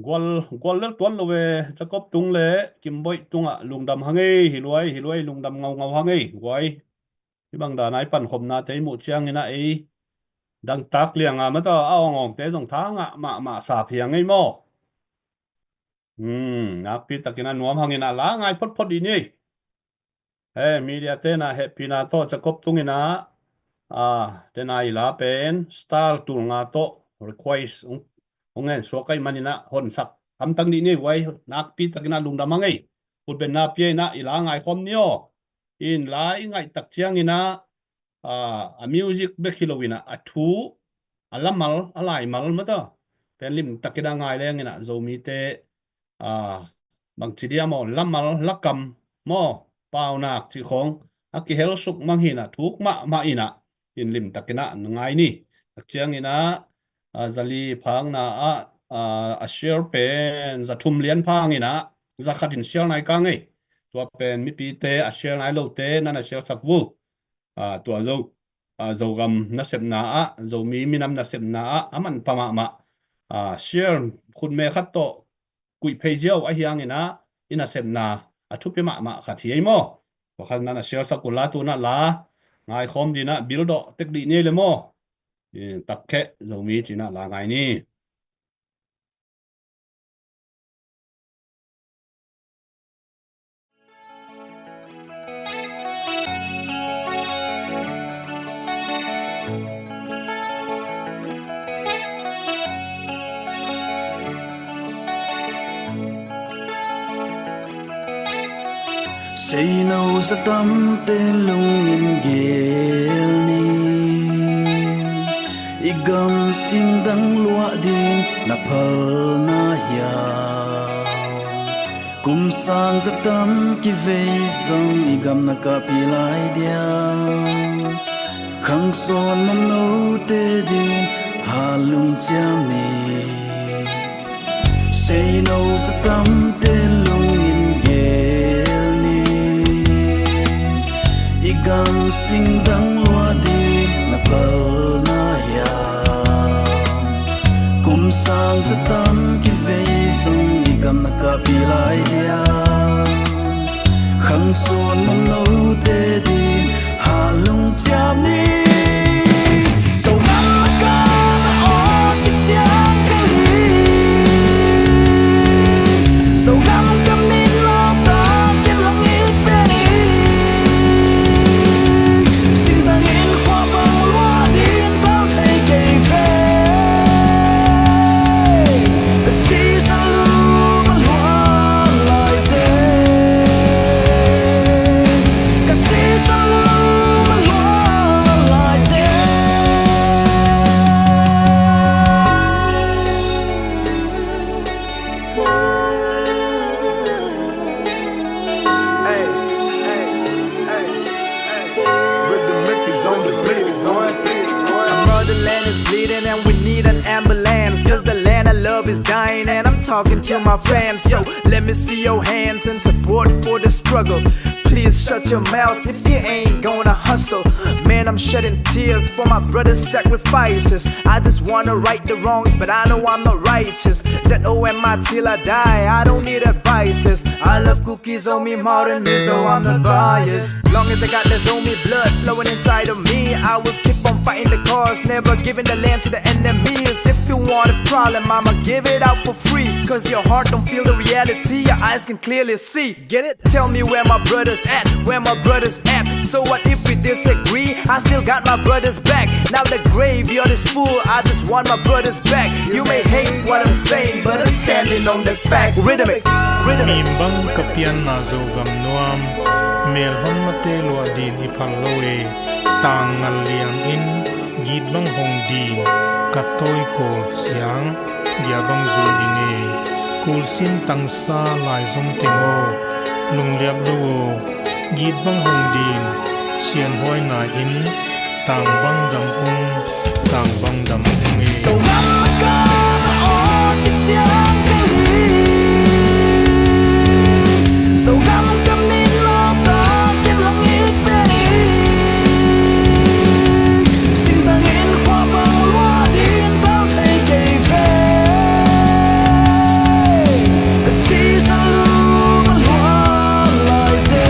Gual, gual lel tuan lo ve, Jacob tung le Kimboih tungah lungdam hang ei, hi luai, hi luai, lungdam ngaungau hang ei, guai. Hi bang dan ai pankhopna te i muh ciangin a ei dangtak lianga mata a awngawngte zong tha ngah mahmah sap hiang ei maw? Hmm, nakpi takin a nuam hangin a la ngai photphot i ni ei. He media tena hehpihna tawh Jacob tungina a tena i la pen star tulnga tawh request hong ngen suak ai manina honsak hamtang dih ni ei, guai, nakpi takina lungdam hang ei. Utbenna pia ina i la ngaikhawm ni aw. In la i ngaihtak ciangina a music bek hi lo ina a thu, a lamal, a laimal mata pen limtakina ngai lengina Zomite bangci dia maw, lamal lakam maw, paunak cih khawng a kihel suk mang hina thuk mahmah ina in limtakina ngai ni. Tak ciangina zali phangna ah a share pen zathum lian phangina zakhatin share nai ka ngei. Tua pen mipite a share nai lote nana share sak vu. Tua zo Zogam nasepna ah, Zomi minam nasepna ah a manpha mahmah share khutme khat tawh kuih phei ziau ahi hangina i nasepna a thupi mahmah khat hi ei maw? Pakhat nana share sak uh la tuna la ngaikhawm dina bildawh tek dih ni ei le maw? Takkhe Zomi cina la ngai ni. Seino zatamte lungin gel ni. I gam sing dang luah ding na phalna hiam? Kum sang za tam kivei zong i gam na kapih lai diam? Khang sawn mamnote din halung ciam ni. Seino za tamte lungin gel ni. I gam singdang lua din na palna hiam? Kum sang za tam kivei zong i gam na kapih lai diam? Khang sawn mamnote din halung ciam ni. So gam na ka na aw ci ciang ka hi. So gam ka min lawp tak ken hong it pek. Singtang in khua bang lua din pau thei kei ve. Ka si sa lu ma lua lai te. Ka si sa lu ma lua lai te. Hey, hey, hey, hey. Rhythm Mickey's on the beat, boy. Our motherland is bleeding and we need an ambulance. 'Cause the land I love is dying and I'm talking to my fans. So let me see your hands in support for the struggle. Please shut your mouth if you ain't gonna hustle. Man, I'm shedding tears for my brother's sacrifices. I just wanna right the wrongs, but I know I'm not righteous. Z O M I till I die, I don't need advices. I love Kuki Zomi more than Mizo, I'm not biased. Long as I got the Zomi blood flowing inside of me, I will keep on fighting the cause, never giving the land to the enemies. If you want a problem, I'ma give it out for free. 'Cause your heart don't feel the reality, your eyes can clearly see. Get it? Tell me where my brothers at, where my brothers at. So what if we disagree? I still got my brothers back. Now the graveyard is full, I just want my brothers back. You may hate what I'm saying, but I'm standing on the fact. Rhythmic, rhythmic. Mim bang ka pianna Zogam nuam, mel hon mate luah din i phal lo e. Tang ngal liang in git bang hong din, ka tawi kawl siang, gia bang zun i ngei. Kulsin tangsa lai zong teng aw, lungliap lo aw, git bang hong din, sianhuai nai in, tang bang dam ung, tang bang dam ung e. So gam ka aw ci ciang ka hi. So gam ka min lawp tak ken hong it pek. Singtang in khua bang lua din pau thei kei ve. Ka si sa lu ma lua lai te.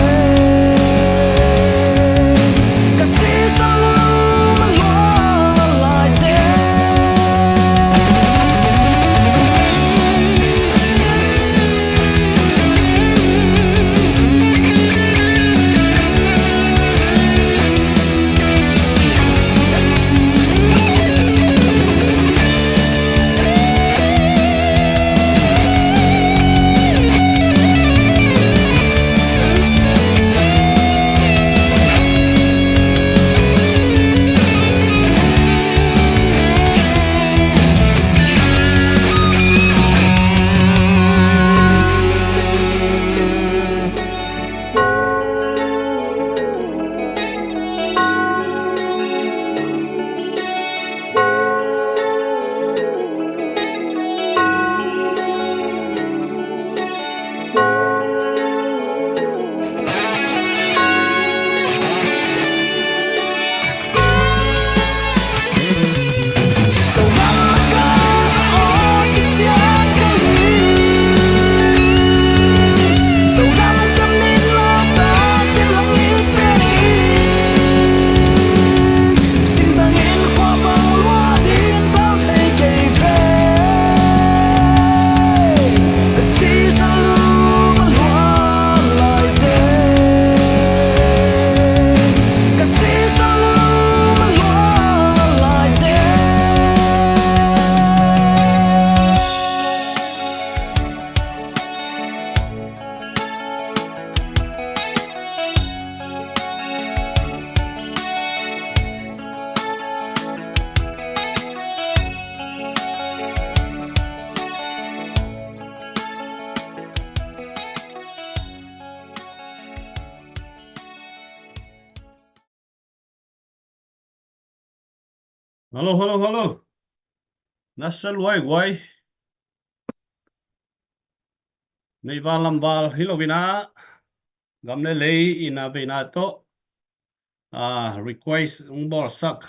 Ka si sa lu ma lua lai te. Hello, hello, hello. Na sia luai guai. Nei val lam val hi lo ina, gam le lei ina veina tawh, ah, request ung bawlsak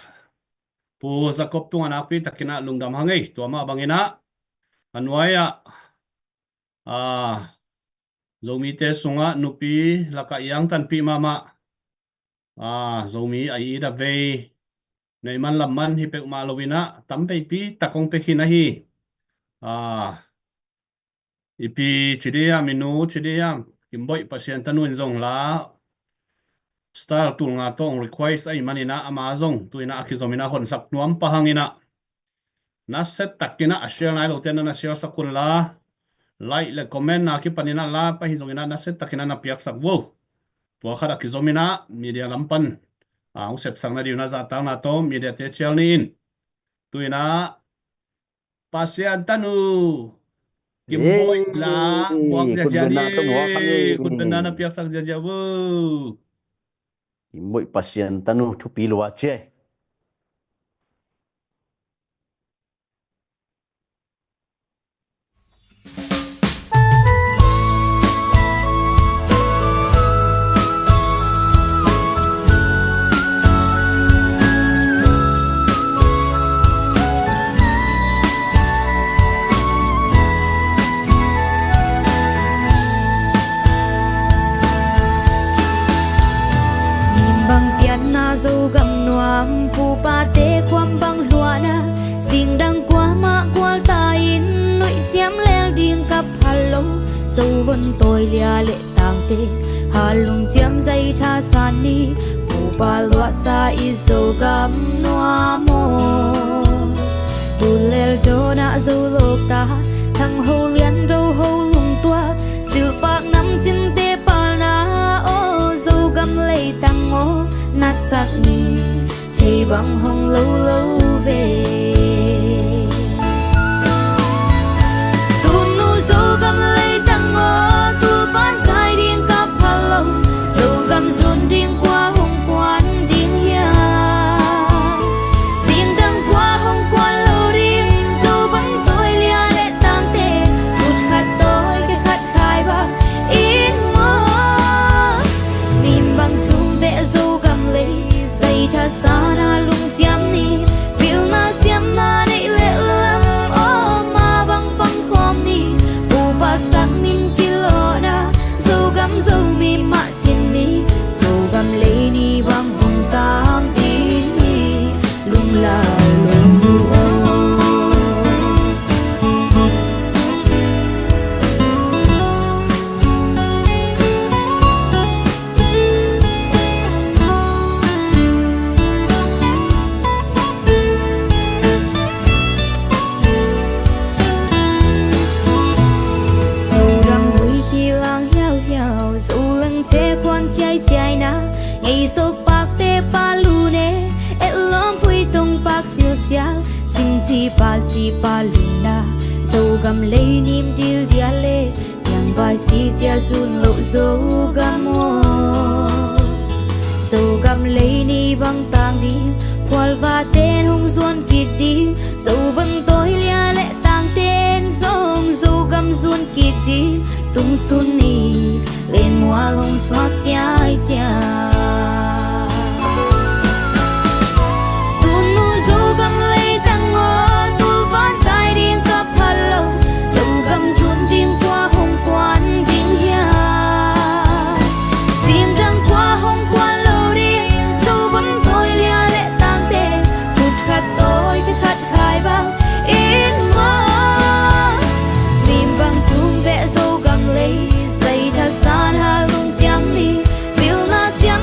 Pu Jacob tungah nakpi takin ah lungdam hang ei. Tua mah bangin ah a nuai ah, ah, Zomite sungah nupi lakah iang tanpih mahmah, ah, Zomi a it a vei, nei man lam man hi peuhmah lo ina tam peipi tak hong pia khin ahi. Ah, i pi ci diam, i nu ci diam, Kimboih Pasian tanu in zong la style tul nga tawh hong request ahih manin ah ama zong tu ina a kizom ina honsak nuam pah hang ina, na sia takin ah a share nai lote na na share sak un la, like le comment na kipan ina la pah hi zong ina na sia takin ah na piaksak vo. Tua khat a kizom ina media lam pan, ah, hong sepsak na ding ina zahtakna tawh media te cial ni in. Tu ina Pasian tanu Kimboih la, ei, muak ziazia ni. Khutbetna tawh muak hang ei. Khutbetna na piaksak ziazia vo. Kimboih Pasian tanu thupi lua ci ei. Mim bang pianna Zogam nuam, pupate khuam bang luahna, singdang kuamah gualta in nuih ciam lel ding ka phal lo. Zo von tawi lia le tangte, halung ciam zai thasan ni, pupa luahsa i Zogam nuam aw. Tulel dawnah Zo lawkta, thang ho lian do ho lungtuak, silhpak namcinte palna aw, Zogam leitang aw, na sak ni thei bang hong lo lo ve. Tunu Zogam leitang aw, tulpan kai ding ka phal lo. Zogam zun ding kua hong kuan ding hiam? Singdang kua hong kuan lo ding? Zo bang tawi lia le tangte, khut khat tawi khe khat khai bang in maw? Mim bang tum veh Zogam lei, zai thasan a lungciam ni, pilna siamna neih leh lam aw, ma bang pang khawm ni, pupa sang min kilawhna, Zogam Zomi mah cin ni, Zogam lei ni bang hong tang ding ni, lunglai lo aw. Zogam hui hi lang hiauhiau, Zolangte khuan ciaiciaina, ngei sokpakte pa lune, etlawm phuitong pak silsial, singci palci pa luna, Zogam lei nim dildial le, piangvai si cia zun loh Zogam aw. Zogam lei ni bang tang ding, khualvaten hong zuan kik ding, Zo van tawi lia le tangten zong Zogam zuan kik ding, tungsun ni lenmual hong suak ciaiciai. Tunu Zogam leitang aw, tulpan kai ding ka phal lo. Zogam zun ding kua hong kuan ding hiam? Singdang kua hong kuan lo ding? Zo van tawi lia le tangte, khut khat tawi khe khat khai bang in maw? Mim bang tum veh Zogam lei, zai thasan a lungciam ni, pilna siam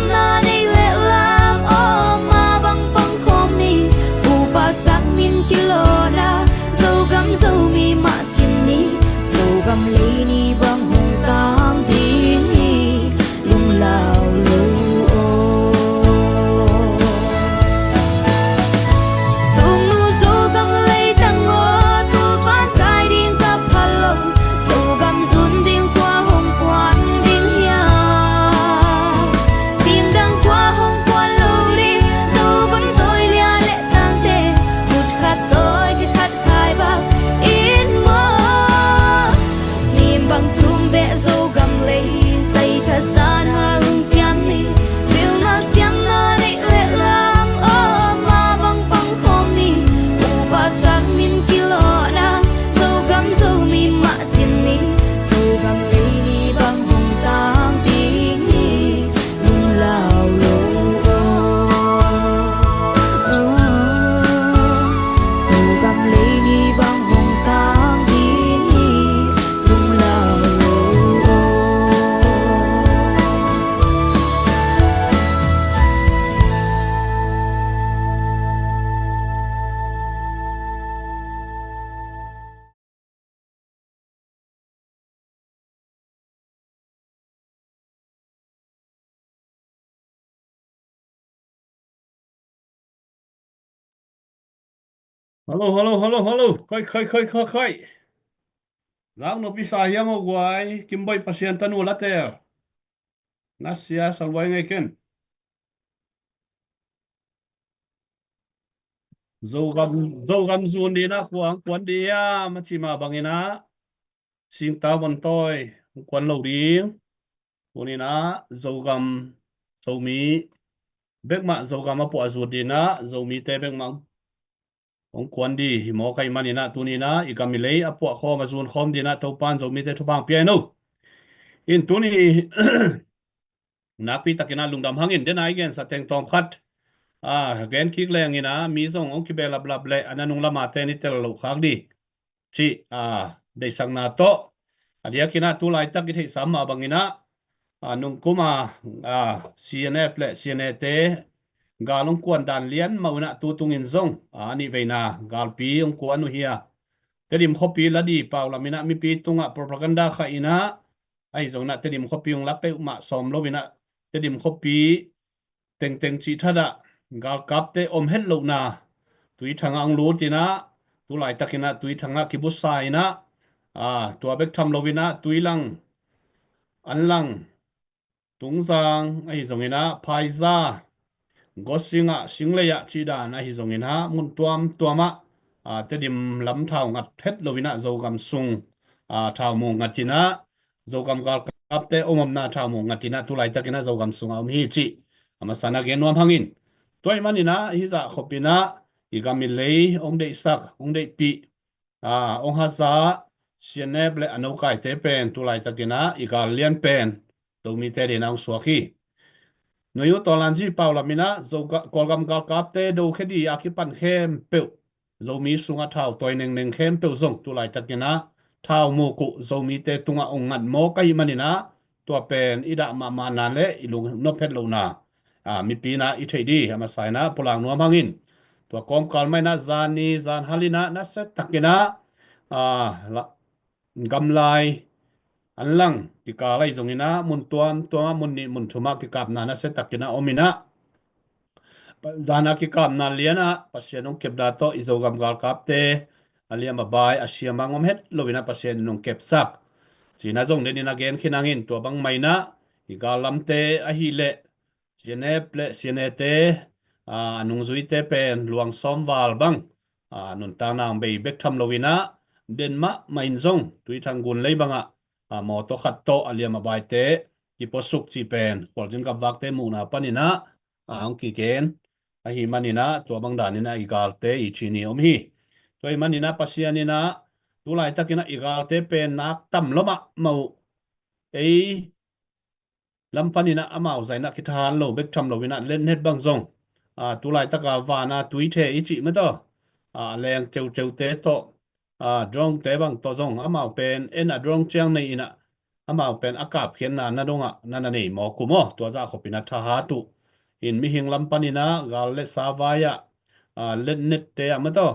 Hallo, hallo, hallo, hallo. Khoi, khoi, khoi, khoi, khoi. Zak nupi sa hiam aw guai, Kimboih Pasian tanu latel. Nasia salwai ngei ken. Zogam, Zogam zun dina kuang, kuan dia, machi ma bangina. Singta von toi, kuan lo ding. Tunina, Zogam, Zomi, bekmah Zogam a puah zun dina, Zomite bekmah hong kuan di hi maw ka hih manina, tunina i gam i lei a puah khawm a zun khawm dina Topan Zomite thupha hong pia in uh. In tuni nakpi takina lungdam hangin dena i gensa teng tawm khat a gen kik lengina mi zong hong kibelaplap le a nanung lama ten i tel lo khak di cih a deihsakna tawh a diakina tu laitak i theihsa mah bangina a nungkuma a C N F le C N A te gal hong kuan dan lian mah una tu tungin zong a nih veina galpi hong kuan uh hi a, Tedim khuapi la di pau lamina mipi tungah propaganda kha ina ahi zongina Tedim khuapi hong la peuhmah sawm lovina Tedim khuapi tengteng cih thatah galkapte om het lohna Tuithangah hong lutina tu laitakina Tuithangah kibusa ina a tua bek tham lovina Tuilang, Anlang, Tungzang ahi zongina Phaiza, Gosingah, Singleiah cih dan ahi zongina mun tuamtuamah a Tedim lam thau ngat het lovina Zogam sung a thau mu ngatina Zogam galkapte om omna thau mu ngatina tu laitakina Zogam sunga om hi cih a masana gen nuam hangin. Tua ih manina hizah khopina i gam i lei hong deihsak hong deihpih a hong haza C N F le a nokaite pen tu laitakina i gal lian pen Zomite dina hong suak hi. Nui uh tawlanzi pau lamina Kawlgam galkapte dokhia di a kipan khempeuh Zomi sunga thau tawi nengneng khempeuh zong tu laitakina thau muk uh Zomite tungah hong ngat maw ka hih manina tua pen i dah mahmahna le i lungnop het lohna a mipina i theih di a masaina pulang nuam hangin tua kawmkal maina zani zan halina nasia takina a gamlai Anlang kikal ahi zongina mun tuamtuama mun nih mun thuma kikapna nasia takina omina zana kikapna liana Pasian hong kepna tawh i Zogam galkapte a liam a bai a siamang om het loina Pasian in hong kepsak cina zong denin a gen khin hangin tua bang maina i gal lamte ahileh C N F le C N A te a nungzuite pen luang sawm val bang a nuntakna hong bei bek tham loina den mahmah in zong Tuithang gun lei bangah a mawtaw khat tawh a liam a baite kipuasuk cih pen khualzin gamvakte muhna panina a hong kigen ahi manina tua bang danina i galte i cini om hi. Tua ih manina Pasian ina tu laitakina i galte pen nak tam lua mahmah uh. Ei lam panina amau zaina kithahan lo bek tham loina letnet bang zong a tu laitaka vana tuithe i cih mataw a leng ceuceute tawh a drone te bang tawh zong amau pen en a drone ciang nei ina amau pen a kapkhiatna na dongah na na nei mawk uh maw tua zah khopina thahat uh. In mihing lam panina gal le sa vai-ah a letnette ah mataw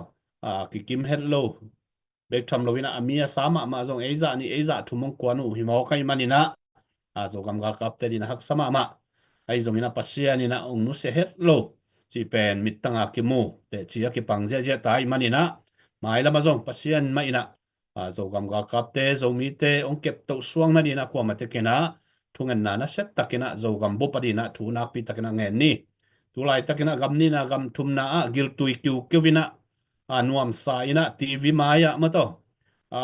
a kikim het lo bek tham loina a mi a sa mahmah zong ei zah nih ei zah thum hong kuan uh hi maw ka hih manina a Zogam galkapte dina haksa mahmah ahi zongina Pasian ina hong nusia het lo cih pen mittanga kimu teci a kipang ziahziah ta ih manina mailamah zong Pasian mah ina a Zogam galkapte Zomite hong keptoh suang nadina kuamah tekina thungenna nasia takina Zogam bup a dina thu nakpi takina ngen ni. Tu laitakina gam nihna gam thumna ah giltui kiukiu ina a nuamsa ina T V mai-ah mataw a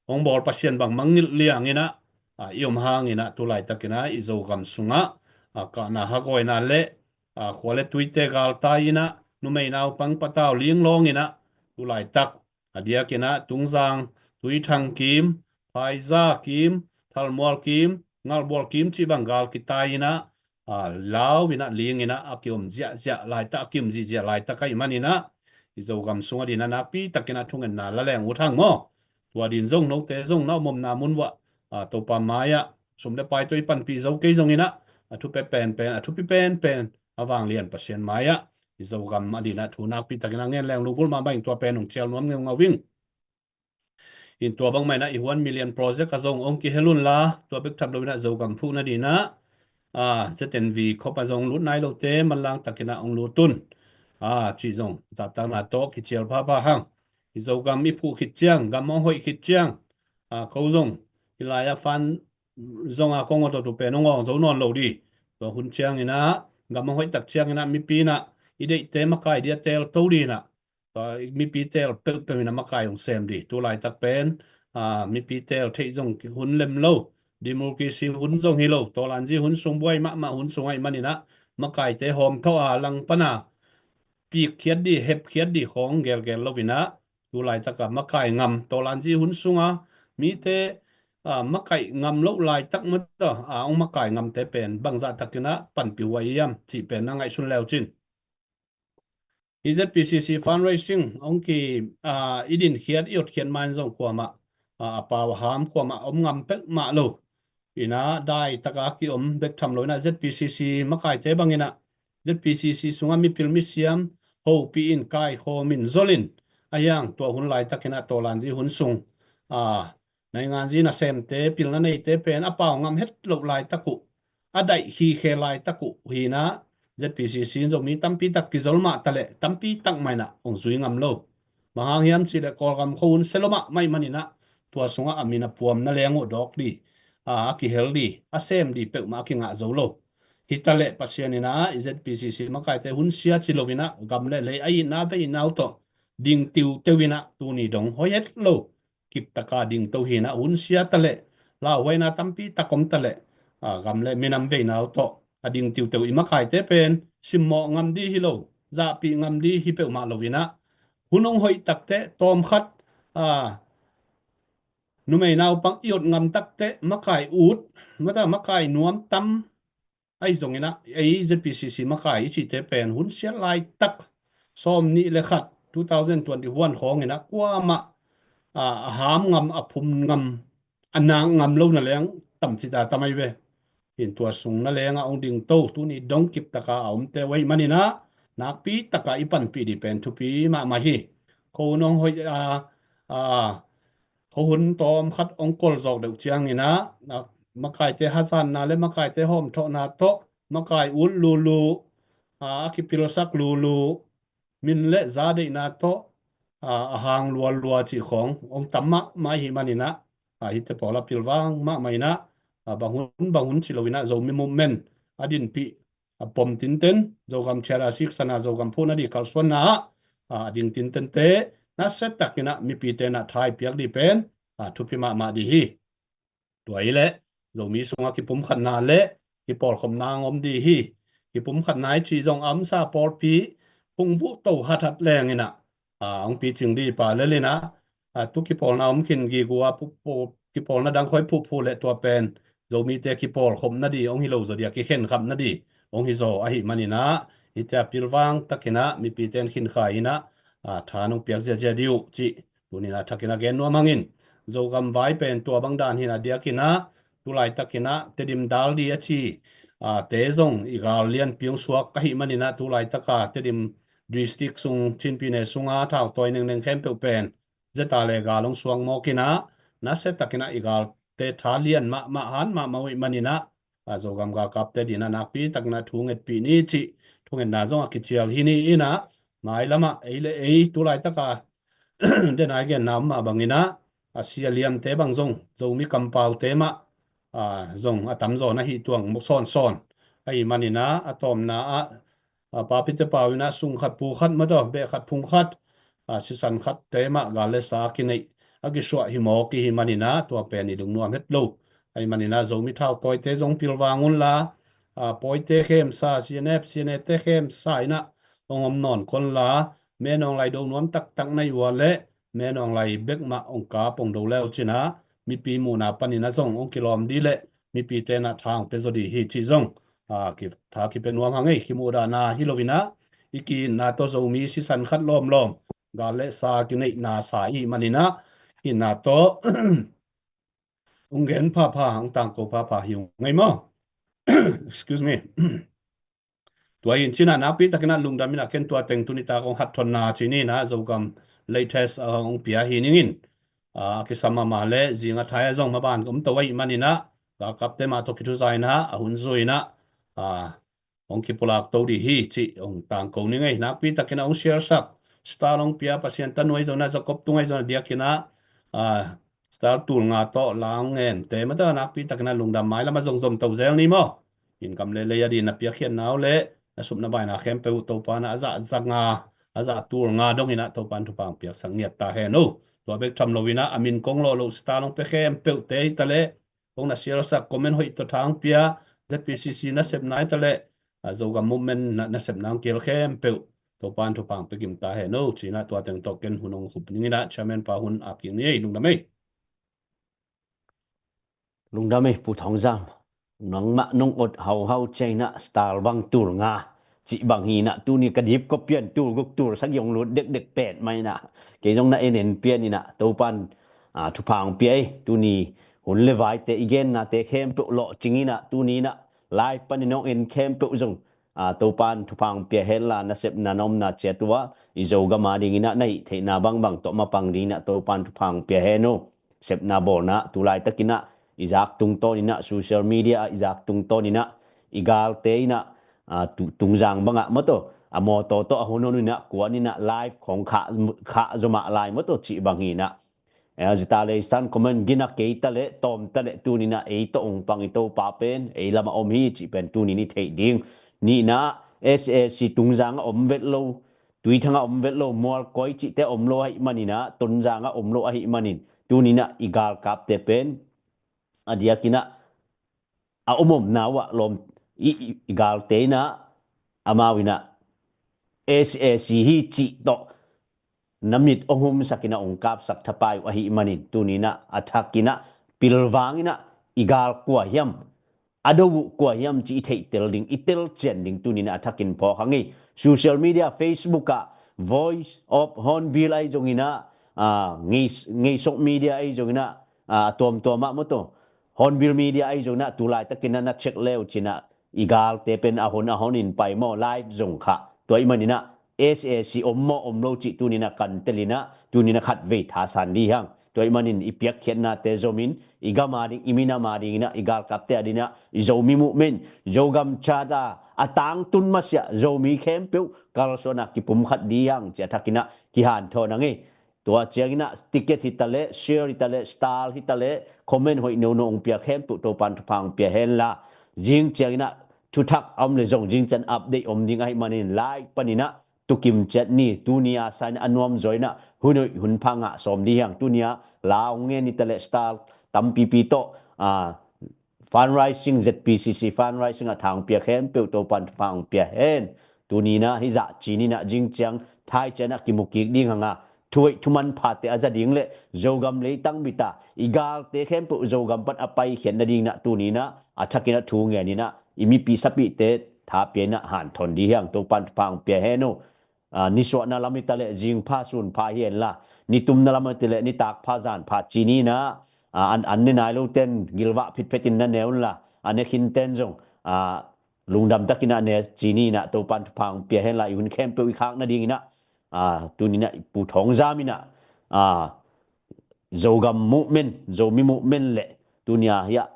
hong bawl Pasian bang mangngilh liang ina a i om hang ina tu laitakina i Zogam sungah a kahna hagawina le a khua le tuite galtai ina numei naupang patau linglawng ina tu laitak a diakina Tungzang, Tuithang kim, Phaiza kim, Thalmual kim, Ngalbual kim cih bang gal kitai ina a lau ina ling ina a kiom ziahziah laitak a kiom zihziah laitak a ih manina i Zogam sung a dina nakpi takina thungenna la leng uh thang maw? Tua din zong note zong na om omna mun vuah a Topa mai-ah sum le pai tawh i panpih zo kei zongina a thupi penpen a thupi penpen a vanglian Pasian mai-ah i Zogam a dina thu nakpi takina ngen leng lunggulh mahmah ing tua pen hong cial nuam ngeungau ing. In tua bang maina i One Million Project a zong hong kihel unla tua bek tham loina Zogam phuhna dina a Z N V khop a zong lut nai lote manlang takina hong lut un. a, cih zong zahtakna tawh kicial phapha hang. I Zogam i phuh khit ciang, gam hong hoih khit ciang, a, ko zong i lai-a fan zong a kong awt awt uh pen hong awng zo nawn lo di. Tua hun ciangin ah, gam hong hoih tak ciangin ah mipi in ah i deihte makai di a teel to di in ah, tua mipi teel peuhpeuh in ah makai hong sem di. Tu laitak pen, a, mipi teel theih zong hun lem lo, democracy hun zong hi lo, tawlanzi hun sung buai mahmah hun sung ahih manin ah makaite hawm thawh a, langpang a pikkhiat di, hepkhiat di khawng gelgel lo in ah, tu laitak a makai ngam, tawlanzi hun sung a mite, a, makai ngam loh laitak mah tawh a, hong makai ngamte pen bangzah takin ah panpih huai hiam cih pen na ngaihsun le uh cin. Hih Z P C C fundraising hong ki, a, i dinkhiat, i otkhiat main zong kuamah, a, a pau a ham kuamah om ngam peuhmah lo. In ah daitak a ki-om bek tham lo in ah Z P C C makaite bangin ah Z P C C sungah mipil misiam hopih in, kaikhawm in, zol in, a hiang tua hun laitakin ah tawlanzi hun sung, a, nainganzi nasemte, pilna neite pen a pau ngam het loh laitak uh, a daih khikhe laitak uh hi in ah Z P C C in Zomi tampi tak kizol mah taleh tampi tak mah in ah hong zui ngam lo. Bang hang hiam cih leh Kawlgam khuahun sia lo mahmah ahih manin ah tua sungah a min a puamna leng uh dawk di, a, a kihel di, a sem di peuhmah a kingah zo lo. Hi taleh Pasian in ah i Z P C C makaite hun sia ci lo in ah gam le lei a itna vei in ah uh tawh ding tiuteu in ah tuni dong hoih het lo kiptaka dingto hi in ah, hun sia taleh lauhuaina tampi tak om taleh, a, gam le minam veina uh tawh a ding tiuteu i makaite pen simmawh ngam di hi lo, zahpih ngam di hi peuhmah lo in ah, hun hong hoih takteh tawmkhat, a, numei naupang i ot ngam takteh makai ut, mata makai nuam tam ahi zongin ah, ei Z P C C makai i cihte pen hun siat laitak sawm nih le khat, two thousand twenty-one khawngin ah kuamah, a, a ham ngam, a phum ngam, a nak ngam lo na leng tamcita tam ahi ve. Hi in tua sung na leng ah hong dingto, tuni dong kiptaka a omte uh ahih manin ah nakpi taka i panpih di pen thupi mahmah hi. Ko nong hoih a, a, khuahun tawmkhat hong kol zawk deuh ciangin ah, a, makaite hazatna le makaite hawmthawhna tawh makai ut lulu, a, a kipilsak lulu, min le za deihna tawh, a, a hang lualua cih khawng hong tam mahmah ahih manin ah, a, hihte pawl a pilvang mahmah in ah, a, bang hun bang hun ci lo in ah Zomi movement a dinpih, a pom tinten, Zogam Charter Six sana Zogam phuhna di kalsuanna ah, a, a ding tintente nasia takin ah mipite in ah tha i piak di pen, a, thupi mahmah di hi. Tua hi leh Zomi sungah kipumkhatna le kipawlkhopna hong om di hi. Kipumkhatna i cih zong a omsa pawlpi phungvuh to hathat leng in ah, a, hong picing di pa lel in ah, a, tu kipawlna om khin gigua, pu-, pu-, kipawlna dang khuai phuhphuh le tua pen Zomite kipawlkhopna di hong hi lo zaw dia, kikhenkhapna di hong hi zaw ahih manin ah, hihte a pilvang takin ah mipite in khinkhai in ah, a, tha nong piak ziazia di uh cih tuni in ah thakin ah gen nuam hang in. Zogam vai pen tua bang dan hi in ah diakin ah, tu laitakin ah Tedim dal di a ci, a, te zong i gal lianpi hong suak ahih manin ah tu laitaka Tedim district sung, Chin pyine sunga thautawi nengneng khempeuh pen zeta le gal hong suak mawk in ah, nasia takin ah i galte tha lian mahmah, han mahmah uh ahih manin ah, a, Zogam galkapte di in ah nakpi takin ah thungetpih ni cih thungetna zong a kicial hi ni in ah, mailam ah ei le ei tu laitaka den a i genna om mah bangin ah, a sia liamte bang zong Zomi kampaute mah, a, zong a tamzaw na hih tuang mawk sawnsawn ahih manin ah, a tawmna ah, a, papite pau in ah sung khat pu khat mah tawh, beh khat phung khat, a, sisan khatte mah gal le sa a kineih a kisuah hi mawk i hih manin ah tua pen i lungnuam het lo. Ahih manin ah Zomi thautawite zong pilvang unla, a, pawite khemsa, C N F, C N A te khemsa in ah hong om nawn konla, menawng lai do nuam taktak na hih uh leh menawng lai bek mah hong kap hong do le uh cin ah, mipi muhna panin ah zong hong kilawm di leh mipite in ah tha hong pia zaw di hi cih zong, a, ki, tha kipia nuam hang ei, kimuhdahna hi lo in ah, i ki-itna tawh Zomi sisan khat lawmlawm, gal le sa kineihna sa i hih manin ah, itna tawh hong gen phapha, hong tangko phapha hi ung ei maw? Excuse me. Tua hi in cin ah nakpi takin ah lungdam in ah ken tua teng tuni tak hong hathonna ci ni in ah Zogam latest, a, hong pia hi ning in, a, a kisam mahmah le zing a thai a zong maban om to ahih manin ah galkapte mah tawh kithuzai in ah a hun zui in ah, a, hong kipulak to dih hi cih hong tangko ning ei. Nakpi takin ah hong share sak, star hong pia, Pasian tanu ahi zongin ah, Jacob tung ahi zongin ah, diakin ah, ah, star tul nga tawh la hong ngen te mah ta, nakpi takin ah lungdam, mailam ah zong zom to zel ni maw. Inn gam le lei adingin na piakkhiatna uh le na supna baina khempeuh Topa in ah a zah za nga, a zah tul nga dongin ah Topa in thupha hong piaksak ngiat ta hen uh. Tua bek tham loin ah a min kong lawh loh star hong pia khempeuhte hi ta leh, kong na share sak, comment hoih tawh tha hong pia, Z P C C nasepna hi ta leh, a Zogam movement na, nasepna hong kihel khempeuh Topa in thupha hong pia kim ta hen uh. Ci-in ah tua teng tawh ken hun hong khup ning in ah, chairman pa hun ap kik ni ei, lungdam ei. Lungdam ei Pu Thawng Zam. Nangmah nong ot hauhau ciangin ah star bang tul nga cih bang hi in ah, tuni ka dip kua pian tul guk tul sagih hong lut dekdek pet mah in ah, kei zong na en en pian in ah, Topa in, ah, thupha hong pia ei. Tuni hun le vaite i gennate khempeuh lawhcing in ah, tuni in ah live panin hong en khempeuh zong, ah, Topa in thupha hong pia hen la, nasepna na omna ciat uh ah i Zogam adingin ah na hih theihna bangbang tawh mapang dingin ah Topa in thupha hong pia hen uh. Sepna bawlna, tu laitakin ah i zak tungtawn in ah, social media ah i zak tungtawn in ah, i galte in ah, ah, tu-, Tungzang bangah maw taw, a mawtaw tawh a honhon in ah, kuan in ah, live khawng khah, khah zomah lai maw taw cih bang hi in ah. Eh, zita lei san comment gina kei ta leh, tawm ta leh, tuni in ah ei tawh hong pang i Topa pen ei lamah om hi cih pen tuni in i theih ding. Nihna, S A C Tungzang ah om vet lo, Tuithang ah om vet lo, Mualkoi cihte om lo ahih manin ah, Tonzang ah om lo ahih manin, tuni in ah i galkapte pen a diakin ah a om omna uh ah lawm, i, i, i galte in ah, amau in ah S A C hi cih tawh na mit hong humsak in ah hong kapsak thapai uh ahih manin, tuni in ah a thakin ah pilvang in ah i gal kua hiam, a do uh kua hiam cih i theihtel ding, i telcian ding tuni in ah a thakin phawk hang ei. Social media, Facebook ah, Voice of Hornbill ahi zongin ah, ah, Ngei, Ngeisok Media ahi zongin ah, ah, a tuamtuam ah maw taw, Hornbill Media ahi zongin ah, tu laitakin ah na check le uh cin ah, i galte pen a hon a hon in pai maw, live zong khah. Tua ahih manin ah S A C om maw om lo cih tuni in ah kan tel in ah, tuni in ah khatvei thasan dih hang. Tua ahih manin i piakkhiatnate zomin, i gam ading, i minam adingin ah, i galkapte adingin ah, i Zomi movement, Zogam Charter a tangtun masiah Zomi khempeuh kalsuan ah kipumkhat dih hang cih a thakin ah kihanthawn hang ei. Tua ciangin ah ticket hi ta leh, share hi ta leh, star hi ta leh, comment hoih nono hong pia khempeuh Topa in thupha hong pia hen la. Zing ciangin ah thuthak a om leh zong zing ciang update om ding ahih manin, live panin ah tukim ciat ni, tuni a sa in a nuam zaw in ah hun hoih hun pha ngah sawm dih hang. Tuni a la hong ngen hi ta leh, star tampipi tawh, ah, fundraising, Z P C C fundraising ah tha hong pia khempeuh Topa in thupha hong pia hen. Tuni in ah hih zah ci ni in ah, zing ciang thai ciang ah kimu kik ding hang a, thu hoih thu manphate a za ding leh Zogam leitang bit a i galte khempeuh Zogam pan a paikhiat nadingin ah tuni in ah a thakin ah thu ngen in ah, i mipi sapihte tha pia in ah hanthawn dih hang. Topa in thupha hong pia hen uh. Ah, nisuahna lam hi ta leh, zingpha sunpha hi hen la, nitumna lam hi ta leh, nitakpha zanpha ci ni in ah, ah, an, an ne nai loten gilvah phitphet in na ne un la, a ne khinten zong, ah, lungdam takin ah ne ci ni in ah, Topa in thupha hong pia hen la, i hun khempeuh i khak nadingin ah, ah, tuni in ah i Pu Thawng Zam in ah, ah, Zogam movement, Zomi movement leh tuni a hiah,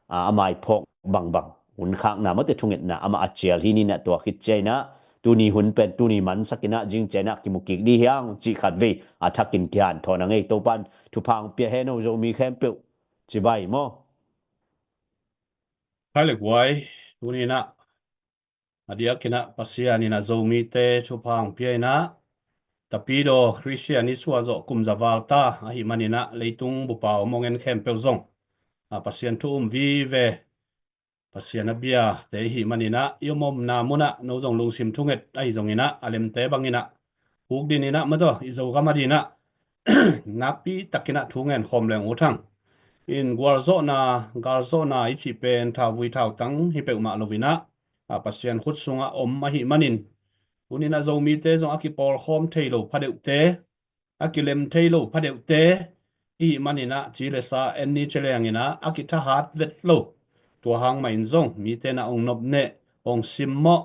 ah, a maiphawk bangbang, hun khakna mawte thungetna amah a cial hi ni in ah, tua khit ciang in ah tuni hun pen tuni mansak in ah, zing ciang in ah kimu kik dih hang cih khatvei a thakin kihanthawn hang ei. Topa in thupha hong pia hen uh Zomi khempeuh. Cibai maw. Khai le guai, tuni in ah a diakin ah Pasian in ah Zomite thupha hong pia in ah, Tapidaw Christian i suah zawh kum za val ta ahih manin ah, leitung bup a om hong en khempeuh zong, ah, Pasian thu um vive, Pasian a biate i hih manin ah, i om omna mun ah no zong lungsim thunget ahi zongin ah, a lemte bangin ah huk din in ah maw taw, i Zogam adingin ah nakpi takin ah thu ngen khawm leng ut hang. In gualzawhna, galzawhna i cih pen thauvui thautang hi peuhmah lo in ah, ah, Pasian khut sungah om ahih manin, tuni in ah Zomite zong a kipawlkhawm thei lo phadeuhte, a kilem thei lo phadeuhte i hih manin ah, ci le sa en ni ci leng in ah a kithahat vet lo. Tua hang mah in zong mite in ah hong nopneh, hong simmawh,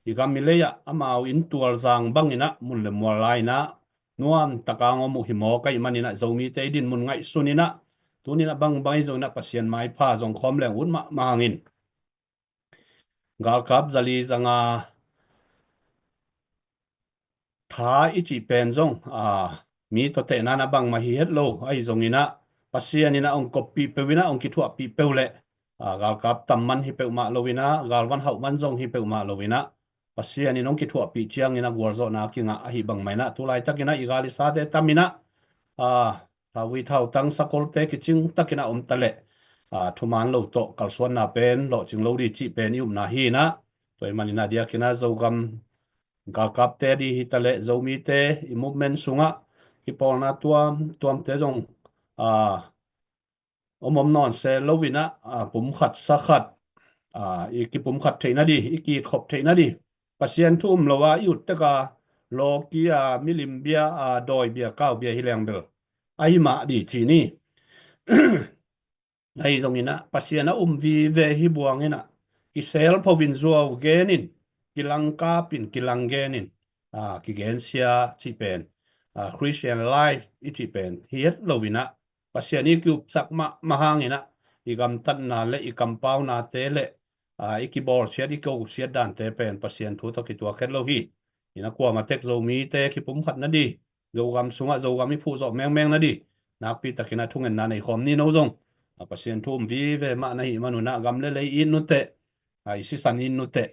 i gam i lei ah amau inntual zang bangin ah mun le mual lai in ah nuam taka hong om uh hi mawk ahih manin ah, Zomite i dinmun ngaihsun in ah, tuni in ah bangbang hi zongin ah Pasian maipha zong khawm leng ut mahmah hang in. galkap zali zanga tha i cih pen zong, a, mi tawh tehna na bangmah hi het lo. Ahi zongin ah Pasian in ah hong koppih peuh in ah hong kithuahpih peuh leh, a, galkap tam man hi peuhmah lo in ah galvan hauh man zong hi peuhmah lo in ah Pasian in hong kithuahpih ciangin ah gualzawhna kingah ahi bangmah in ah tu laitakin ah i gal i sate tam in ah, a, thauvui thautang sakolte kicing takin ah om ta leh, a, thuman lo tawh kalsuanna pen lawhcing lo ding cih pen i upna hi in ah, tua ahih manin ah diakin ah Zogam galkapte ding hi ta leh Zomite i movement sungah kipawlna tuamtuamte zong, a, om om nawn se lo in ah, a, pumkhat sakhat, a, i kipumkhat theihna ding, i kiitkhop theihna ding, Pasian thu um lo a i ut tek a lawki a, milim bia a, dawi bia, kau bia hi leng bel ahi mah ding ci ni. Ahi zongin ah Pasian a um vive hi buang in ah kiselpho in, zuau gen in, kilangkap in, kilang gen in, a, kigensia cih pen, a, Christian life i cih pen hi het lo in ah Pasian i kiupsak mahmah hangin ah i gamtatna leh i kampaunate leh, a, i kibawlsiat, i kihosiat dante pen Pasian thu tawh kituak het lo hi. In ah kuamah tek Zomite kipumkhat nading, Zogam sungah Zogam i phuh zawh mengmeng nading nakpi takin ah thungetna nei khawm ni. No zong, a, Pasian thu um vive mah na hih man un ah gam leh lei it nuteh, a, i sisan it nuteh,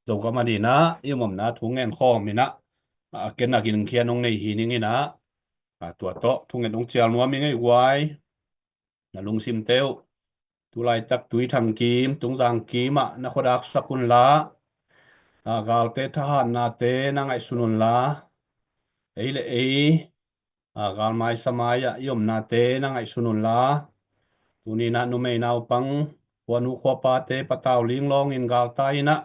Zogam adingin ah i om omna thu ngen khawm in ah, a, ken a gingkhia nong nei hi ning in ah, a, tua tawh thunget hong cial nuam ing ei guai. Na lungsimte uh tu laitak Tuithang kim, Tungzang kim ah na khuadaksak un la, a, galte thahatnate na ngaihsun un la, ei le ei, a, galmai samai ah i omnate na ngaihsun un la, tuni in ah numei naupang, khuanu khuapate patau linglawng in galtai in ah,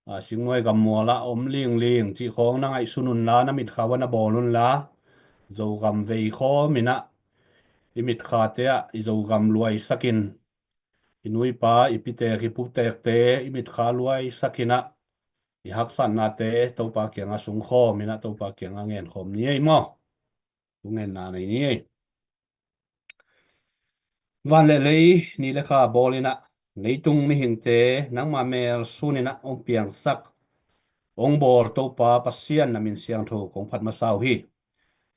a, Singnuai gammual ah om lingling cih khawng na ngaihsun un la, na mitkha uah na bawl un la, Zogam vei khawm in ah i mitkhate ah i Zogam luaisak in, i nuipa, i pitek, i putekte i mitkha luaisak in ah i haksatnate Topa kiangah sungkhawm in ah Topa kiangah ngen khawm ni ei maw. Thungetna nei ni ei. Van le lei, ni le kha bawl in ah leitung mihingte nangma mel sun in ah hong piangsak, hong bawl Topa Pasian na min siangtho kong phat masa uh hi.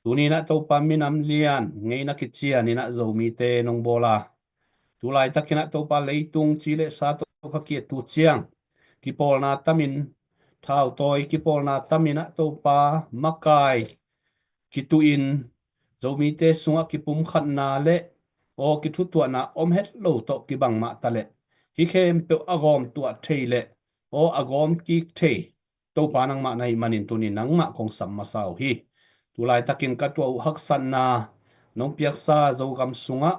Tuni in ah Topa minam lian ngeina kician in ah Zomite nong bawl a, tu laitakin ah Topa leitung ci le sa tawh ka kiat tu ciang kipawlna tam in, thautawi kipawlna tam in ah Topa makai kituh in, Zomite sungah kipumkhatna leh aw kithutuahna om het lo tawh kibang mah ta leh, hih khempeuh a gawmtuah thei leh aw a gawm kik thei Topa nangmah na hih manin tuni nangmah kong sam masa uh hi. Tu laitakin ka tuah uh haksatna nong piaksa Zogam sungah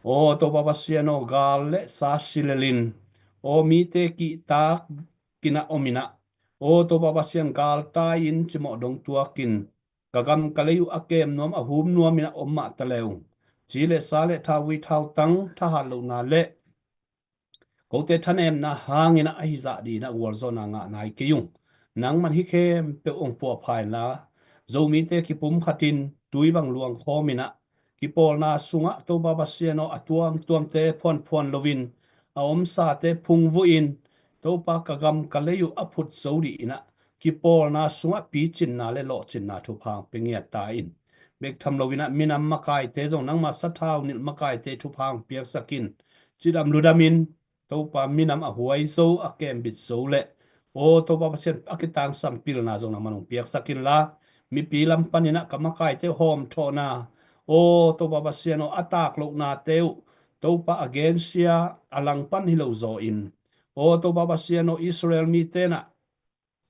aw Topa Pasian aw, gal le sa silel in aw mite kihtak kinah om in ah aw Topa Pasian, galtai in cimawh dong tuak in ka gam ka lei uh a kem nuam, a hum nuam in ah om mah ta le ung, ci le sa le thauvui thautang thahat lohna le kote thanemna hangin ah ahi zah dingin ah gualzawhna ngah nai kei ung. Nangman hih khempeuh hong puahpha in la, Zomite kipumkhat in tui bang luang khawm in ah kipawlna sungah Topa Pasian aw, a tuamtuamte phuanphuan lo in, a omsate phungvuh in, Topa ka gam ka lei uh a phut zo dingin ah kipawlna sungah picinna le lawhcinna thupha hong pia ngiat ta in. Bek tham lo in ah minam makaite zong nangma sathau nilh makaite thupha hong piaksak in, cidam ludam in, Topa minam a huai zo, a kembit zo le aw Topa Pasian, a kitangsam pilna zong nangman hong piaksak in la, mipi lam panin ah ka makaite hawmthawhna aw Topa Pasian aw, a tak lohnate uh Topa a gensia a langpan hi lo zaw in, aw Topa Pasian aw, Israel mite in ah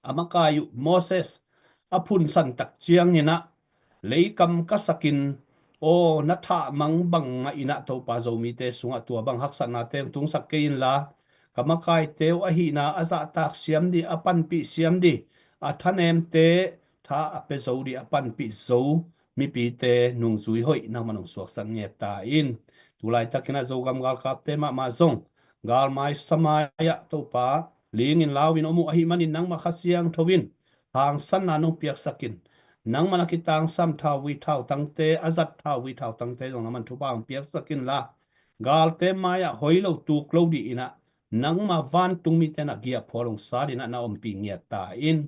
a makai uh Moses a phunsan tak ciangin ah leikam ka sak in aw na thahmang bang ngah in ah Topa Zomite sungah tua bang haksatnate hong tungsak kei in la, ka makaite uh ahihna a zahtak siam ding, a panpih siam ding, a thanemte tha a pia zo ding, a panpih zo mipite nungzui hoih nangman hong suaksak ngiat ta in. Tu laitakin ah Zogam galkapte mahmah zong galmai samai ah Topa ling in lau in om uh ahih manin nangmah Kha Siangtho in hangsanna nong piaksak in, nangman a kitangsam thauvui thautangte, a zat thauvui thautangte zong nangman thupha hong piaksak in la, galte mai-ah hoi lo tuk lo dingin ah Nangma vantung mite in ah giahphual hong sat in ah na ompih ngiat ta in.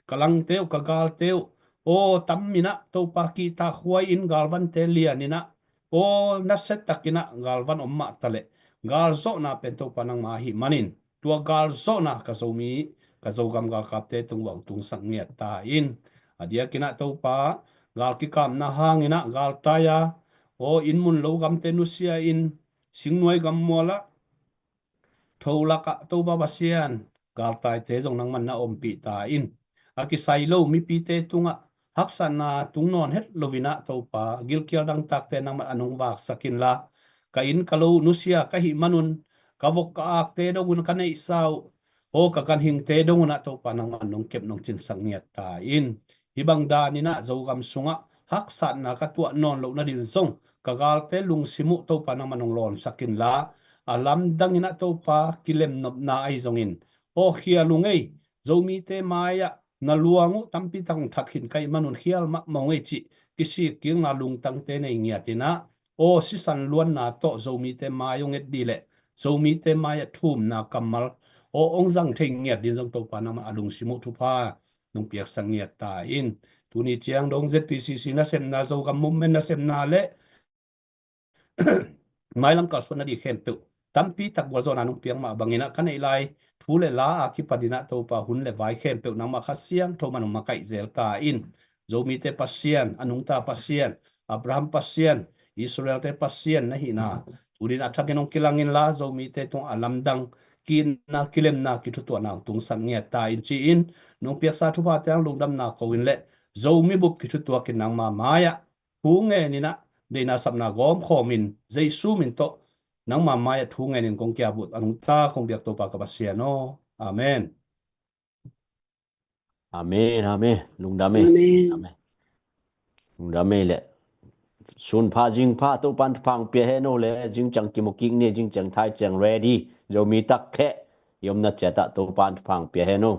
Ka langte uh, ka galte uh, aw tam in ah Topa kihtakhuai in galvante lian in ah, aw nasia tak in ah galvan om mah taleh, galzawhna pen Topa nangma ahih manin, tua galzawhna ka Zomi, ka Zogam galkapte tung uah hong tungsak ngiat ta in. A diak in ah Topa, gal kikapna hang in ah galtai a, aw inn mun lo gamte nusia in, singnuai gammual ah tho lak ah Topa Pasian, galtaite zong nangman na ompih ta in. A kisai lo mipite tungah haksatna tung nawn het lo in ah Topa, gilkial dangtakte nangman an hong vaksak inla, ka inn ka lo nusia ka hih manun, ka vok ka akte dong un, ka neihsa uh, aw ka ganhingte dong un ah Topa nangman nong kep nong cinsak ngiat ta in. Hih bang dan in ah Zogam sungah haksatna ka tuah nawn loh nading zong, ka galte lungsim uh Topa nangman hong lawnsak inla, a lamdang in ah Topa kilemnopna ahi zongin, aw khial ung ei, Zomite mai-ah na luang uh tampi tak hong that khin ka hih manun khial mahmah ung ei cih kisik kikna lungtangte nei ngiat in ah, aw sisan luanna tawh Zomite mai hong et ding leh, Zomite mai-ah thumna kammal, aw hong zang thei ngiat ding zong Topa nangman a lungsim uh thupha nong piaksak ngiat ta in. Tuni ciang dong Z P C C nasepna, Zogam movement nasepna leh mailam kalsuan nading khempeuh tampi tak gualzawhna nong piak mah bangin ah ka neih lai thu le la a kipan in ah Topa hun le vai khempeuh nangmah Kha Siangtho man hong makaih zel ta in. Zomite Pasian, a nungta Pasian, Abraham Pasian, Israelte Pasian na hihna tuni in a thakin hong kilang inla, Zomite tungah a lamdang, ki-itna, kilemna, kithutuahna hong tungsak ngiat ta in ci-in, nong piaksa thuphate hang lungdamna ko in leh, Zomi bup kithutuak in nangma mai-ah thu ngen in ah, deihna sapna gawm khawm in, Jesu min tawh nangma mai-ah thu ngen in kong kiap uh a nungta kong biak Topa ka Pasian aw. Amen. Amen, amen. Lungdam e. Amen. Amen. Lungdam e leh. Sun pha, zing pha, Topa'n thupha hong pia hen aw leh, zing ciang kimu kik ni, zing ciang thai ciang ready. Zomi tak kheh i omna ciat ah Topa'n thupha hong pia hen aw.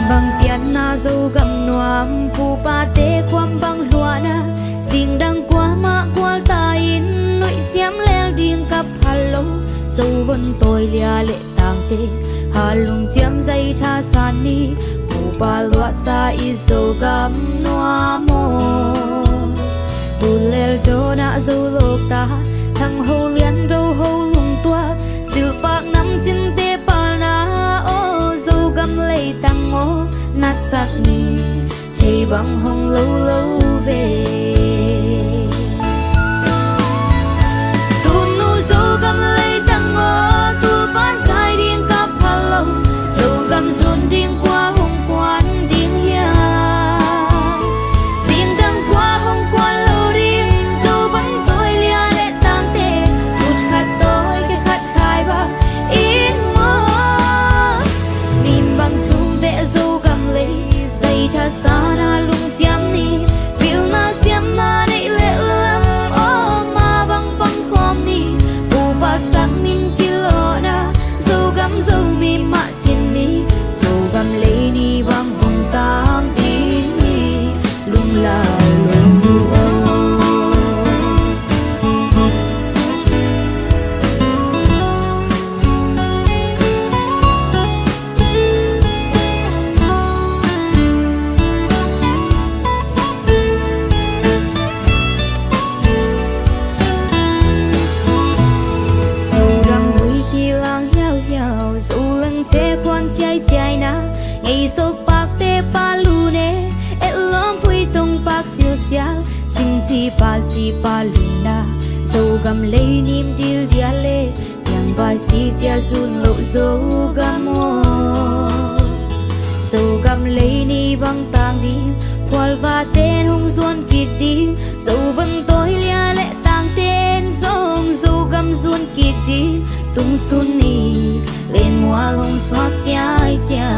Bang pianna Zogam nuam, pupate khuam bang luahna, singdang kuamah kual ta in, nuih ciam lel ding ka phal lo, Zo von tawi lia leh tangte, halung ciam zai tha san ni, pupa luahsa i Zogam nuam aw. Tulel dawnah Zo lawkta, thang ho lian do ho lungtuak, silhpak namcinte palna aw, Zogam leitang aw, na sak ni. Thei bang hong lo lo ve. Tunu Zogam leitang aw, tulpan kai ding ka phal lo, Zogam zun ding kua hong kuan ding hiam? Singdang kua hong kuan lo ding, Zo bang tawi lia leh tangte, kut khat tawi khe khat khai bang in maw? Nim bang thum beh Zogam lei, zai tha sana lungciam ni, pilna siamna neih leh lam aw, ma bang pang khawm ni, pupa sang min kilawhna, Zogam Zomi mah cin ni, Zogam lei ni bang hong tang ding ni, lunglau lo aw. Zodam hui hi lang hiauhiau, Zolangte khuan ciaiciaina, ngei sokpakte pa lune, etlawm phuitong pak silsial, singci palci pa luna, Zogam lei nim dildial le, Piangvai si cia zun loh Zogam aw. Zogam lei ni bang tang ding, khualva ten hong zuan kik ding, Zo bang tawi lia leh tang ten zong Zogam zuan kik ding, tung sun ni Len mual hong suak ciaicia.